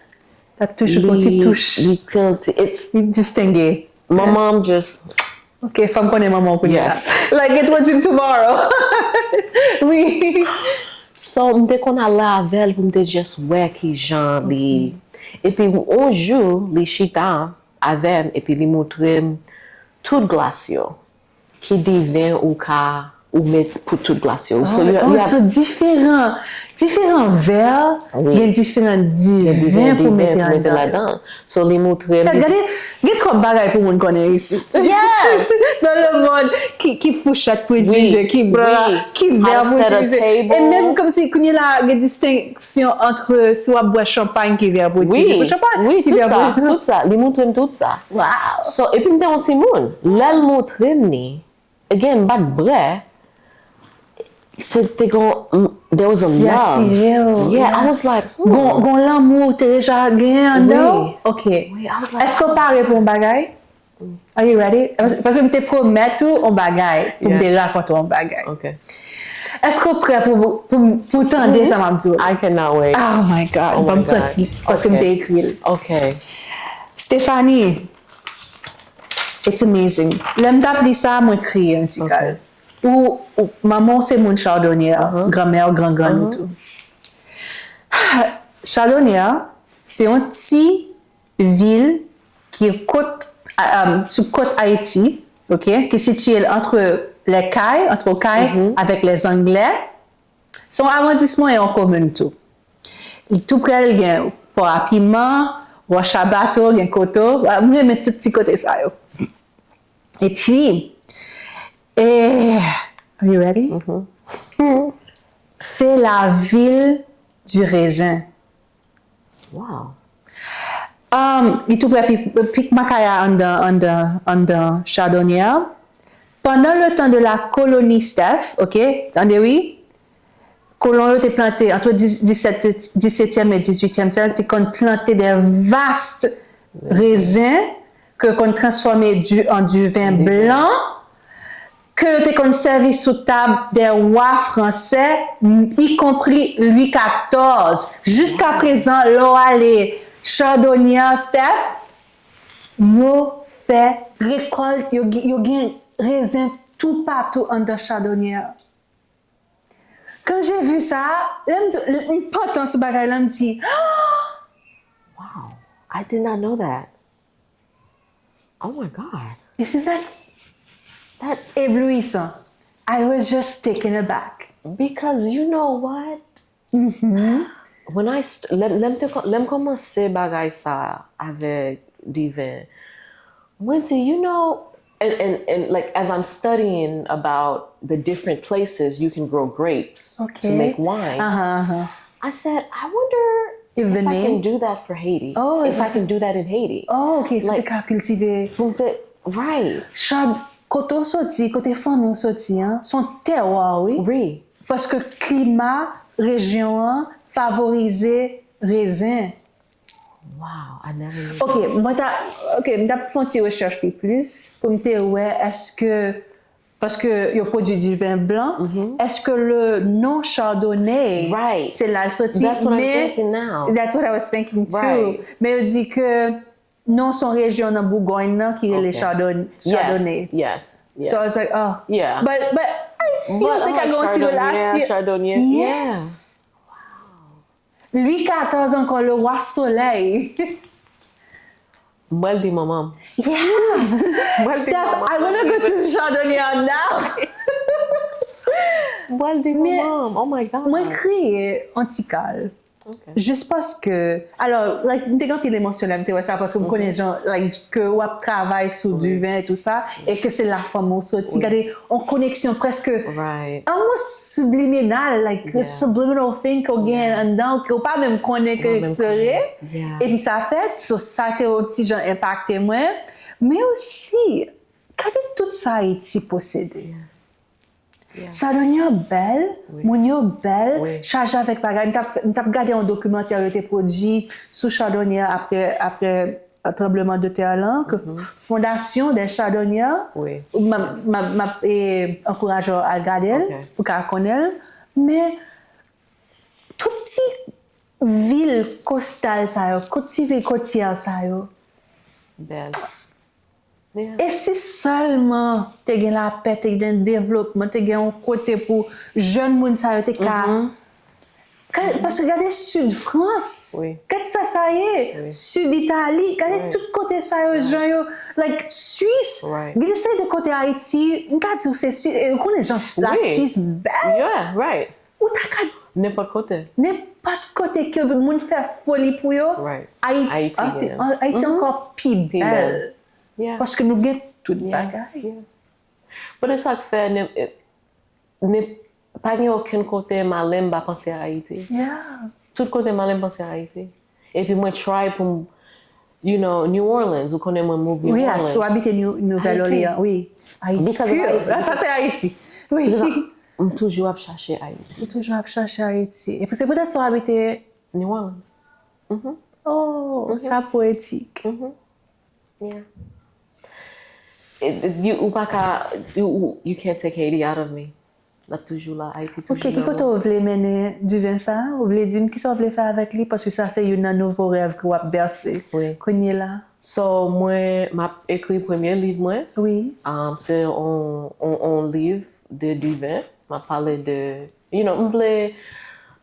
T ap toujou pou ti touch. Li, it's, Li distenge. Manman m just. Ok, fò m konnen manman w kounye a. Yes. Like, get with him tomorrow. Oui. So, m te konn ale avè l pou m te just wè ki jan li. Epi, yon jou, li chita avè m, epi li montre m tout glas yo. Ki diven ou ka, ou met pou tout glas yo. So, you, Oh, you have, so diferan, diferan vè, Oui. Gen diferan diven pou mete anndan. So, li montre m. Gade, gade, gen twòp bagay pou moun konnen isit. Yes. Dans le monde, ki, ki fouchèt pou itilize, Oui, ki bla, oui. Ki vè How to pou set a itilize. table. E menm kòmsi kounye la, gen distenksyon ant si w ap bwè chanpay ki vè pou itilize Oui, pou chanpay, oui, ki tout vè sa, pou. Tout sa. Li montre m tout sa. Wow. So, epi m te yon timoun. Lè l montre m ni, again, m pa t bwè, se te gon, there was a Li love. Atire w. Yeah, I was like, hmm. Gon, gon lanmou ou te deja genyen anndan w? Oui. Ok. Oui, I was like, Èske w pare pou yon bagay? Are you ready? Paske m te pwomèt ou yon bagay, pou m te Yeah. rakonte w yon bagay. Okay. Èske w prè pou, pou, pou tande sa m ap di w la? I cannot wait. Oh my God, Oh my ban m pran God. ti, paske m te Okay. ekri l. Okay. Stephanie, it's amazing. Lè m t ap li sa, mwen kriye yon ti kal. Ou, ou, manman w se moun Chardonnière, granmè w, gran grann ou tou. Chardonnière, se yon ti vil ki kot, a- a- sou kot Ayiti, ok, ki sitiye ant lè Kay, ant Kay avèk lè Anglè. Se yon awondisman e yon komin tou. Li tou prè l gen Pò a Piman, Wòch a Bato, gen Koto. M renmen tout ti kote sa yo. Epi, e, are you ready? Se la vil du raisin. Wow. Um, li tou prè Pik, Pik Makaya anndan, anndan, anndan Chardonnière. Pendant le temps de la colonie Steph, ok, tande wi, kolon yo te plante, ant dis- disèt, disetyèm e dizuityèm syèk, te konn plante de vast rezen ke yo konn transfòme du, an diven blan, ke yo te konn sèvi sou tab de wa fransè, y compris Louis quatorze. Jiska prezan, lè w ale Chardonnière, Steph, yo fè rekòlt, yo, yo gen rezen toupatou anndan Chardonnière. Quand j'ai vu ça, lè m di, m pantan sou bagay la, m di, Wow, I did not know that. Oh my God. Isn't that That's éblouissant? I was just taken aback. Because you know what? When I st- lè, lè, m te, kò- lè m kòmanse bagay sa avèk Divin, mwen di, you know, and, and, and like as I'm studying about the different places you can grow grapes Ok. to make wine, Aha, aha. I said, I wonder If if, the I name- can do that for Haiti. Oh, if if I can do that in Haiti. Oh, ok, so te Like- ka kiltive. Pou m te- Right. Chad, kote w soti, kote fanmi w soti an, se yon tèwa, wi. Wi. Paske klima rejyon an favorize rezen. Wow, I never knew. Ok, mwen ta, ok, m t ap fè yon ti rechèch pi plis pou m te wè èske, paske yo pwodui diven blan, èske le nom Chardonnay, Right. se la l soti, That's what I'm men thinking now. That's what I was thinking too. Right. Men yo di ke non, se yon rejyon nan Bougòny nan ki rele Ok. Chardon- Yes, Chardonnay. Yes, yes. So I was like, oh. Yeah. But, but I feel But te I'm ka like, gen yon ti Chardonnay, relasyon. Chardonnay. Yes. Louis quatorze encore, le roi soleil. Mwen di manman. Yeah. Steph, I wanna go to Chardonnay now. Mwen di Men- manman. Oh my God. Mwen kriye an ti kal. Ok. Jis paske, alò, like, m te gen anpil emosyon lè m te wè sa, paske m konnen jan, like, ke w ap travay sou diven e tou sa, e ke se la fanmi w soti, gade, yon koneksyon prèske Right. almost subliminal, like, Yeah. subliminal thing ke w gen anndan, ke w pa menm konnen ke Pa menm eksplore. konnen. Yeah. Epi sa fèt, so sa te yon ti jan enpakte mwen. Men osi, gade tout sa Ayiti posede. Yes. Yeah. Chardonnay an bèl, Wi. Moun yo bèl, Wi. chaje avèk bagay. M t ap, m t ap gade yon dokimantè yo te pwodui sou Chardonnay apre, apre tranbleman de tè lan, ke Fondation des Chardonniers, Wi. m ap, m ap, m ap, e, ankouraje w al gade l, Ok. pou ka konnen l. Men, tout ti vil kostal sa yo, tout ti vil kotyè sa yo, Bèl. E si sèlman te gen lapè, te gen devlopman, te gen yon kote pou jèn moun sa yo te ka. Ka- Paske gade Sid Frans, Wi. Gade sa sa ye, Wi. Sid Itali, gade Wi. Tout kote sa yo, jan yo, like, Swis, Right. Gen de seri de kote Ayiti, m ka di w se Swis, e ou konnen jan la Wi. Swis bèl, Yeah, right. Ou ta ka di Nenpòt kote. Nenpòt kote ke moun fè foli pou yo, Right. Ayiti, Ayiti Ayiti, genyen. Ayiti ankò pi Pi bèl. bèl. Yeah. Paske nou gen tout Yeah. bagay. Yeah. Poutèt sa k fè, ne, ne, pa gen okenn kote m ale m pa panse a Ayiti. Yeah. Tout kote m ale m panse a Ayiti. Epi mwen try pou m, you know, New Orleans, ou konnen mwen move New Wi, Orleans. si w abite New- Nouvèl Ayiti. Orleans, wi. Ayiti. Because of Pure. Ayiti. Sa, sa se Ayiti. Wi. M toujou ap chache Ayiti. Ou toujou ap chache Ayiti. E pou se poutèt sa w abite. New Orleans. Oh, sa poetik. Yeah. It- it- you, ou pa ka, you, ou- you can't take Haiti out of me. L ap toujou la, Ayiti Ok, toujou ki la. Kote w vle mennen diven sa? Ou vle di m kisa w vle fè avèk li? Paske sa se youn nan nouvo rèv ke w ap bèse. Wi. Kounye la. So, mwen, m ap ekri premye liv mwen. Wi. Um, se on, on, on liv de diven. M ap pale de, you know, m vle,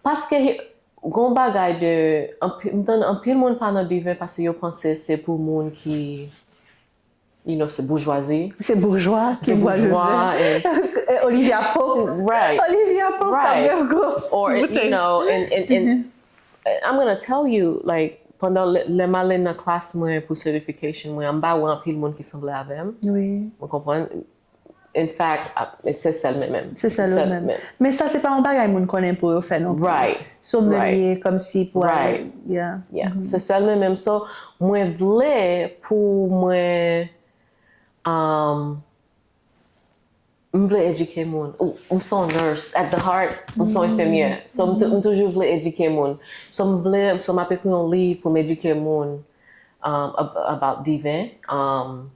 paske gon bagay de, anpi- m tann anpil moun pale de diven paske yo panse se pou moun ki, you know, se boujwazi. Se boujwa ki Se bwè le boujwa, vin. E, Olivia Pope. Right. Olivia Pope, Right. Kap Gwo Or, Boutèy. You know, and, and, and, and I'm gonna tell you, like, pandan lè lè m ale nan klas mwen pou certification mwen, m pa wè anpil moun ki sanble avè m. Wi. Ou konprann? In fact, a- se sèl mwen menm. Se sèl ou menm. Men sa se pa yon bagay moun konnen pou yo fè non pli. Right. Sommelier, kòmsi pou ale. Right. Yeah. Yeah. Se sèl mwen menm. So, mwen vle pou mwen, um, m vle edike moun. Ou- M se yon nurse. At the heart, m se yon enfimyè. So, m tou- m toujou vle edike moun. So, m vle, so m ap ekri yon liv pou m edike moun, um, ab- about diven. Um,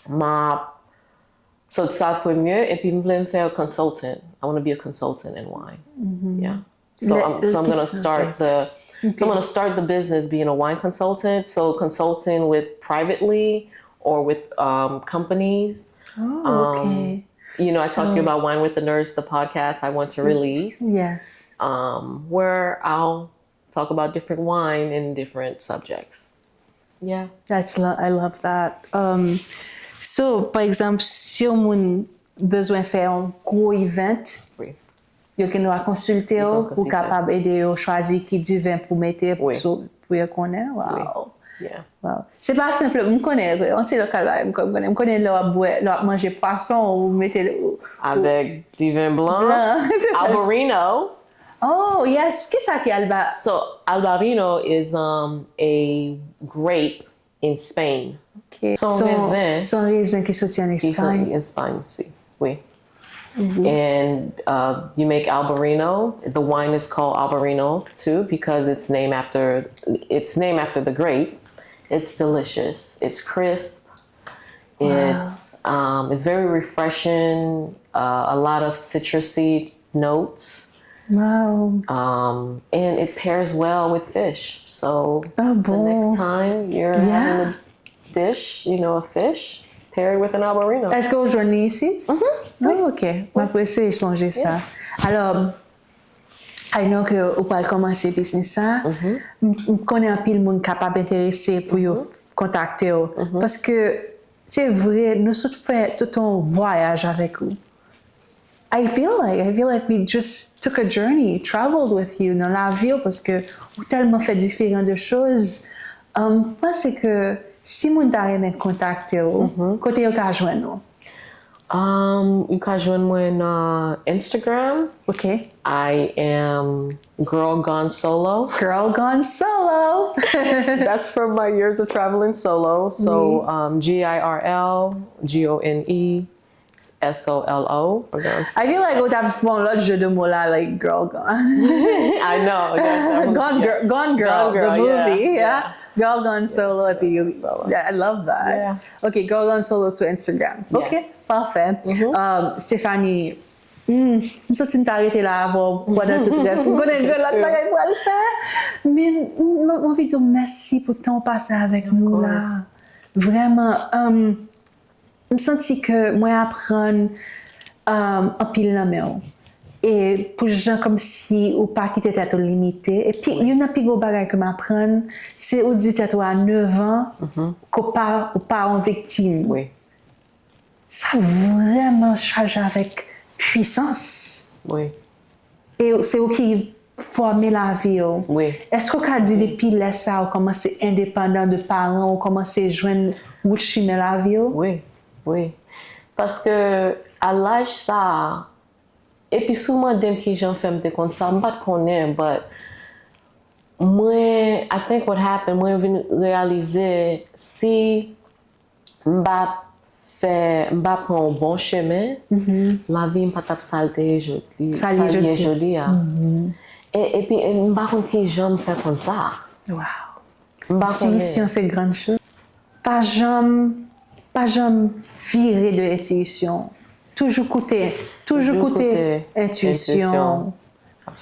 m ap So sa premye, epi m vle m fè a consultant. I want to be a consultant in wine. Yeah. So, Le- I'm, so I'm gonna kisa- start ok. the Ok. so I'm gonna start the business being a wine consultant. So consulting with privately or with um, companies. Oh, ok. Um, you know, I talked to you So- about Wine with the Nerds, the podcast I want to release, Yes. um, where I'll talk about different wine and different subjects. Yeah. That's lo- I love that. Um, so, pa egzanp, si yon moun bezwen fè yon gwo event, Oui. yo gen dwa konsilte w, Yo ou konsilte. Kapab ede yo chwazi ki diven pou mete Oui. sou- pou yo konnen. Wow. Yeah. Wow. Se pa senpleman, m konnen, yon ti lokal bagay, m konnen, m konnen lè w ap bwè, lè w ap manje pwason, ou mete ou- Avec du vin blanc, Blanc, c'est ça. Albarino. Oh, yes. Kisa ki alba? So, Albarino is um, a grape in Spain. Ok. Son Son- rezen. Son rezen ki soti an Ki soti Espay. Espay, si. Oui. And uh, you make Albarino. The wine is called Albarino too because it's named after it's named after the grape. It's delicious. It's crisp. It's um, it's very refreshing. Uh, a lot of citrusy notes. Wow. Um, and it pairs well with fish. So Ah the bon? Next time you're Yeah. having a dish, you know, a fish, pair it with an Albarino. Èske ou jwenn li isit? Oh, ok. M ap eseye chanje sa. Alò, I know ke ou pral kòmanse biznis sa. M m konnen anpil moun kapab enterese pou yo kontakte w. Paske se vre, nou sot fè tout yon vwayaj avèk ou. I feel like I feel like we just took a journey, traveled with you nan lavi w, paske ou tèlman fè diferan de choz. Um, m panse ke si moun ta renmen kontakte w, kote yo ka jwenn ou? Um, you can join me on uh, Instagram. Ok. I am Girl Gone Solo. Girl Gone Solo. That's from my years of traveling solo. So um, G I R L G O N E S O L O. I feel like ou t ap fè yon lòt jeu de mots la, like girl gone. I know. That, that was- Gone yeah. Girl, Gone Girl, Gone Girl, the movie, yeah, yeah. Girl Gone Solo, epi you, Solo. Yeah, I love that. Yeah. Ok, Girl Gone Solo sou Instagram. Ok, Yes. Pafè. Um, Stephanie, hmm, m santi m ta rete la avè w pandan tout rès. M konnen gen lòt bagay pou al fè, men m m anvi di w mèsi pou tan w pase avèk nou la. Vrèman, um, m santi ke mwen aprann um, anpil nan men w. E pou jan kòmsi ou pa kite tèt ou limite. Epi, youn nan pi gwo bagay ke m aprann, se ou di tèt ou a nèf an, ke w pa, ou pa yon viktim. Oui, Sa vrèman chaje avèk pwisans. oui. E se ou ki fòme lavi w. Oui. Èske w ka di depi lè sa a ou kòmanse endepandan de paran w, ou kòmanse jwenn wout chimen lavi w? Oui, oui. Paske a laj sa a, epi si w mande m kijan fè m te konn sa, m pa t konnen, but mwen, I think what happened, mwen vin reyalize si m pa fè, m pa pran yon bon chemen, lavi m pa t ap sa l te ye jodi, Sa l ye sa l ye jodi. Jodi a. E, epi e m pa konn kijan m fè konn sa. Wow. M pa konnen. Intuition, c'est grande chose. Pa janm, pa janm vire de intuition. Toujou koute, toujou Toujou koute koute intuition. intuition.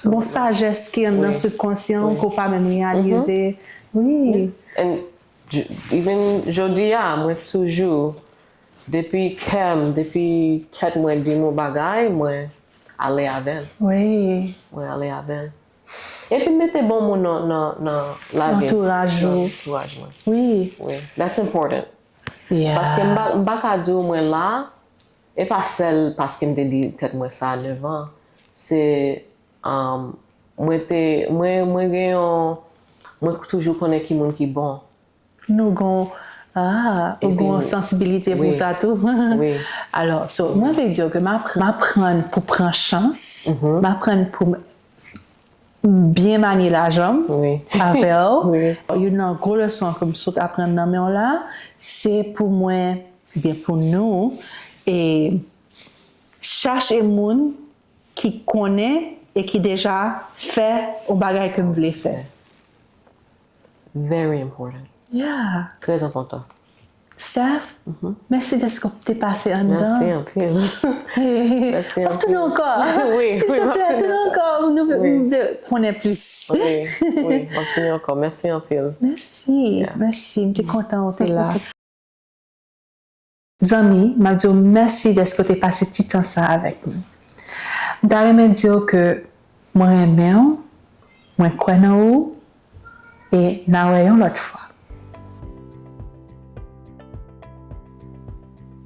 Bon sajès ki anndan Oui. subconscient ke w pa menm reyalize. Oui. And j- even jodi a, mwen toujou, depi kè m, depi tèt mwen di m yon bagay, mwen ale avè l. Oui. Mwen ale avè l. Epi m mete bon moun nan, nan, nan lavi m. Antouraj ou. Nan antouraj mwen. Oui. Oui. That's important. Yeah. Paske m pa, m pa ka di w mwen la, e pa sèl paske m te di tèt mwen sa a nèf an. Se, um, mwen te, mwen, mwen gen yon, mwen toujou konnen ki moun ki bon. Nou gon, ah, ou Epi, gon sansibilite pou oui. Sa tou. Oui. Alò, so, mwen vle di w ke m aprann, m aprann pou pran chans, m aprann pou m byen manye lajan m Oui. avè w. Oui. Youn nan gwo leson ke m sot aprann nan men w la, se pou mwen, oubyen pou nou, e chache moun ki konnen e ki deja fè yon bagay ke m vle fè. Very important. Yeah. Trè enpòtan. Steph, mèsi dèske w te pase anndan. Mèsi anpil. Mèsi W ap tounen ankò. Oui, Silvouplè, w ap tounen tounen ankò. Nou vle nou vle konnen plis. Oui, oui, w ap tounen ankò. Mèsi anpil. Mèsi, mèsi. M te kontan ou te la. Zanmi, m ap di w mèsi dèske w te pase ti tan sa avèk nou. M ta renmen di w ke mwen renmen w, mwen kwè nan ou, e n a wè yon lòt fwa.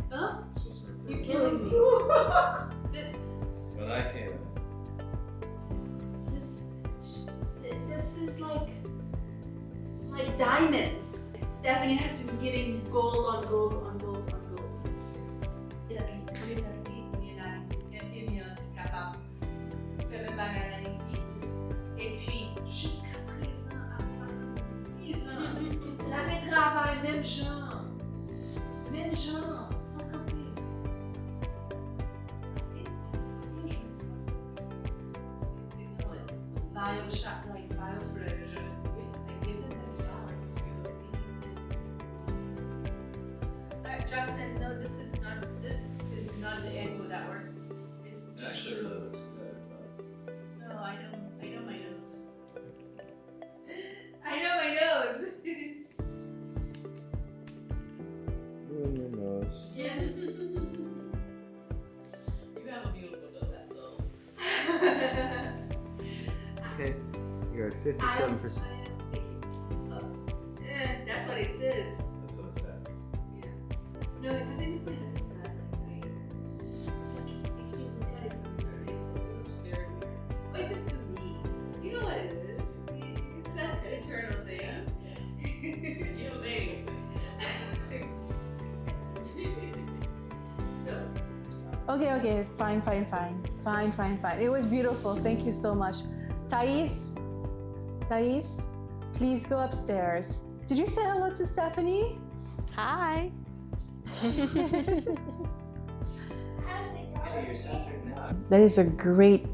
Huh? You killing me. When I came in, This, this is like, like diamonds. Stephanie has been getting gold on gold on gold on gold. Li analize, enfimyè an kapab fè menm bagay la isit. Epi, jiska prezan, a swasanndizan, l ap travay menm jan. Menm jan, san kanpe. E sa pa te yon jwèt fasil. Ba yo chak, like, ba yo flè, jan yo di, like, give them their flowers, you know. Alright, Justin, no, this is not, this is not the angle that works. It's it just actually really looks good, but No, I know, I know my nose. I know my nose. You and your nose. Yes. You have a beautiful nose, so. Okay, you're at fifty-seven percent. I am, I am taking up. Eh, that's what it says. That's what it says. Yeah. No, if you think about it, it's not like, if you look at it from a certain angle, it looks very weird. But it's just to me. You know what it is? It's an internal thing. You made it. So, Okay, okay, fine, fine, fine. Fine, fine, fine. It was beautiful. Thank you so much. Thais, Thais, please go upstairs. Did you say hello to Stephanie? Hi. Hey, you're centered now. That is a great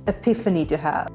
epiphany to have.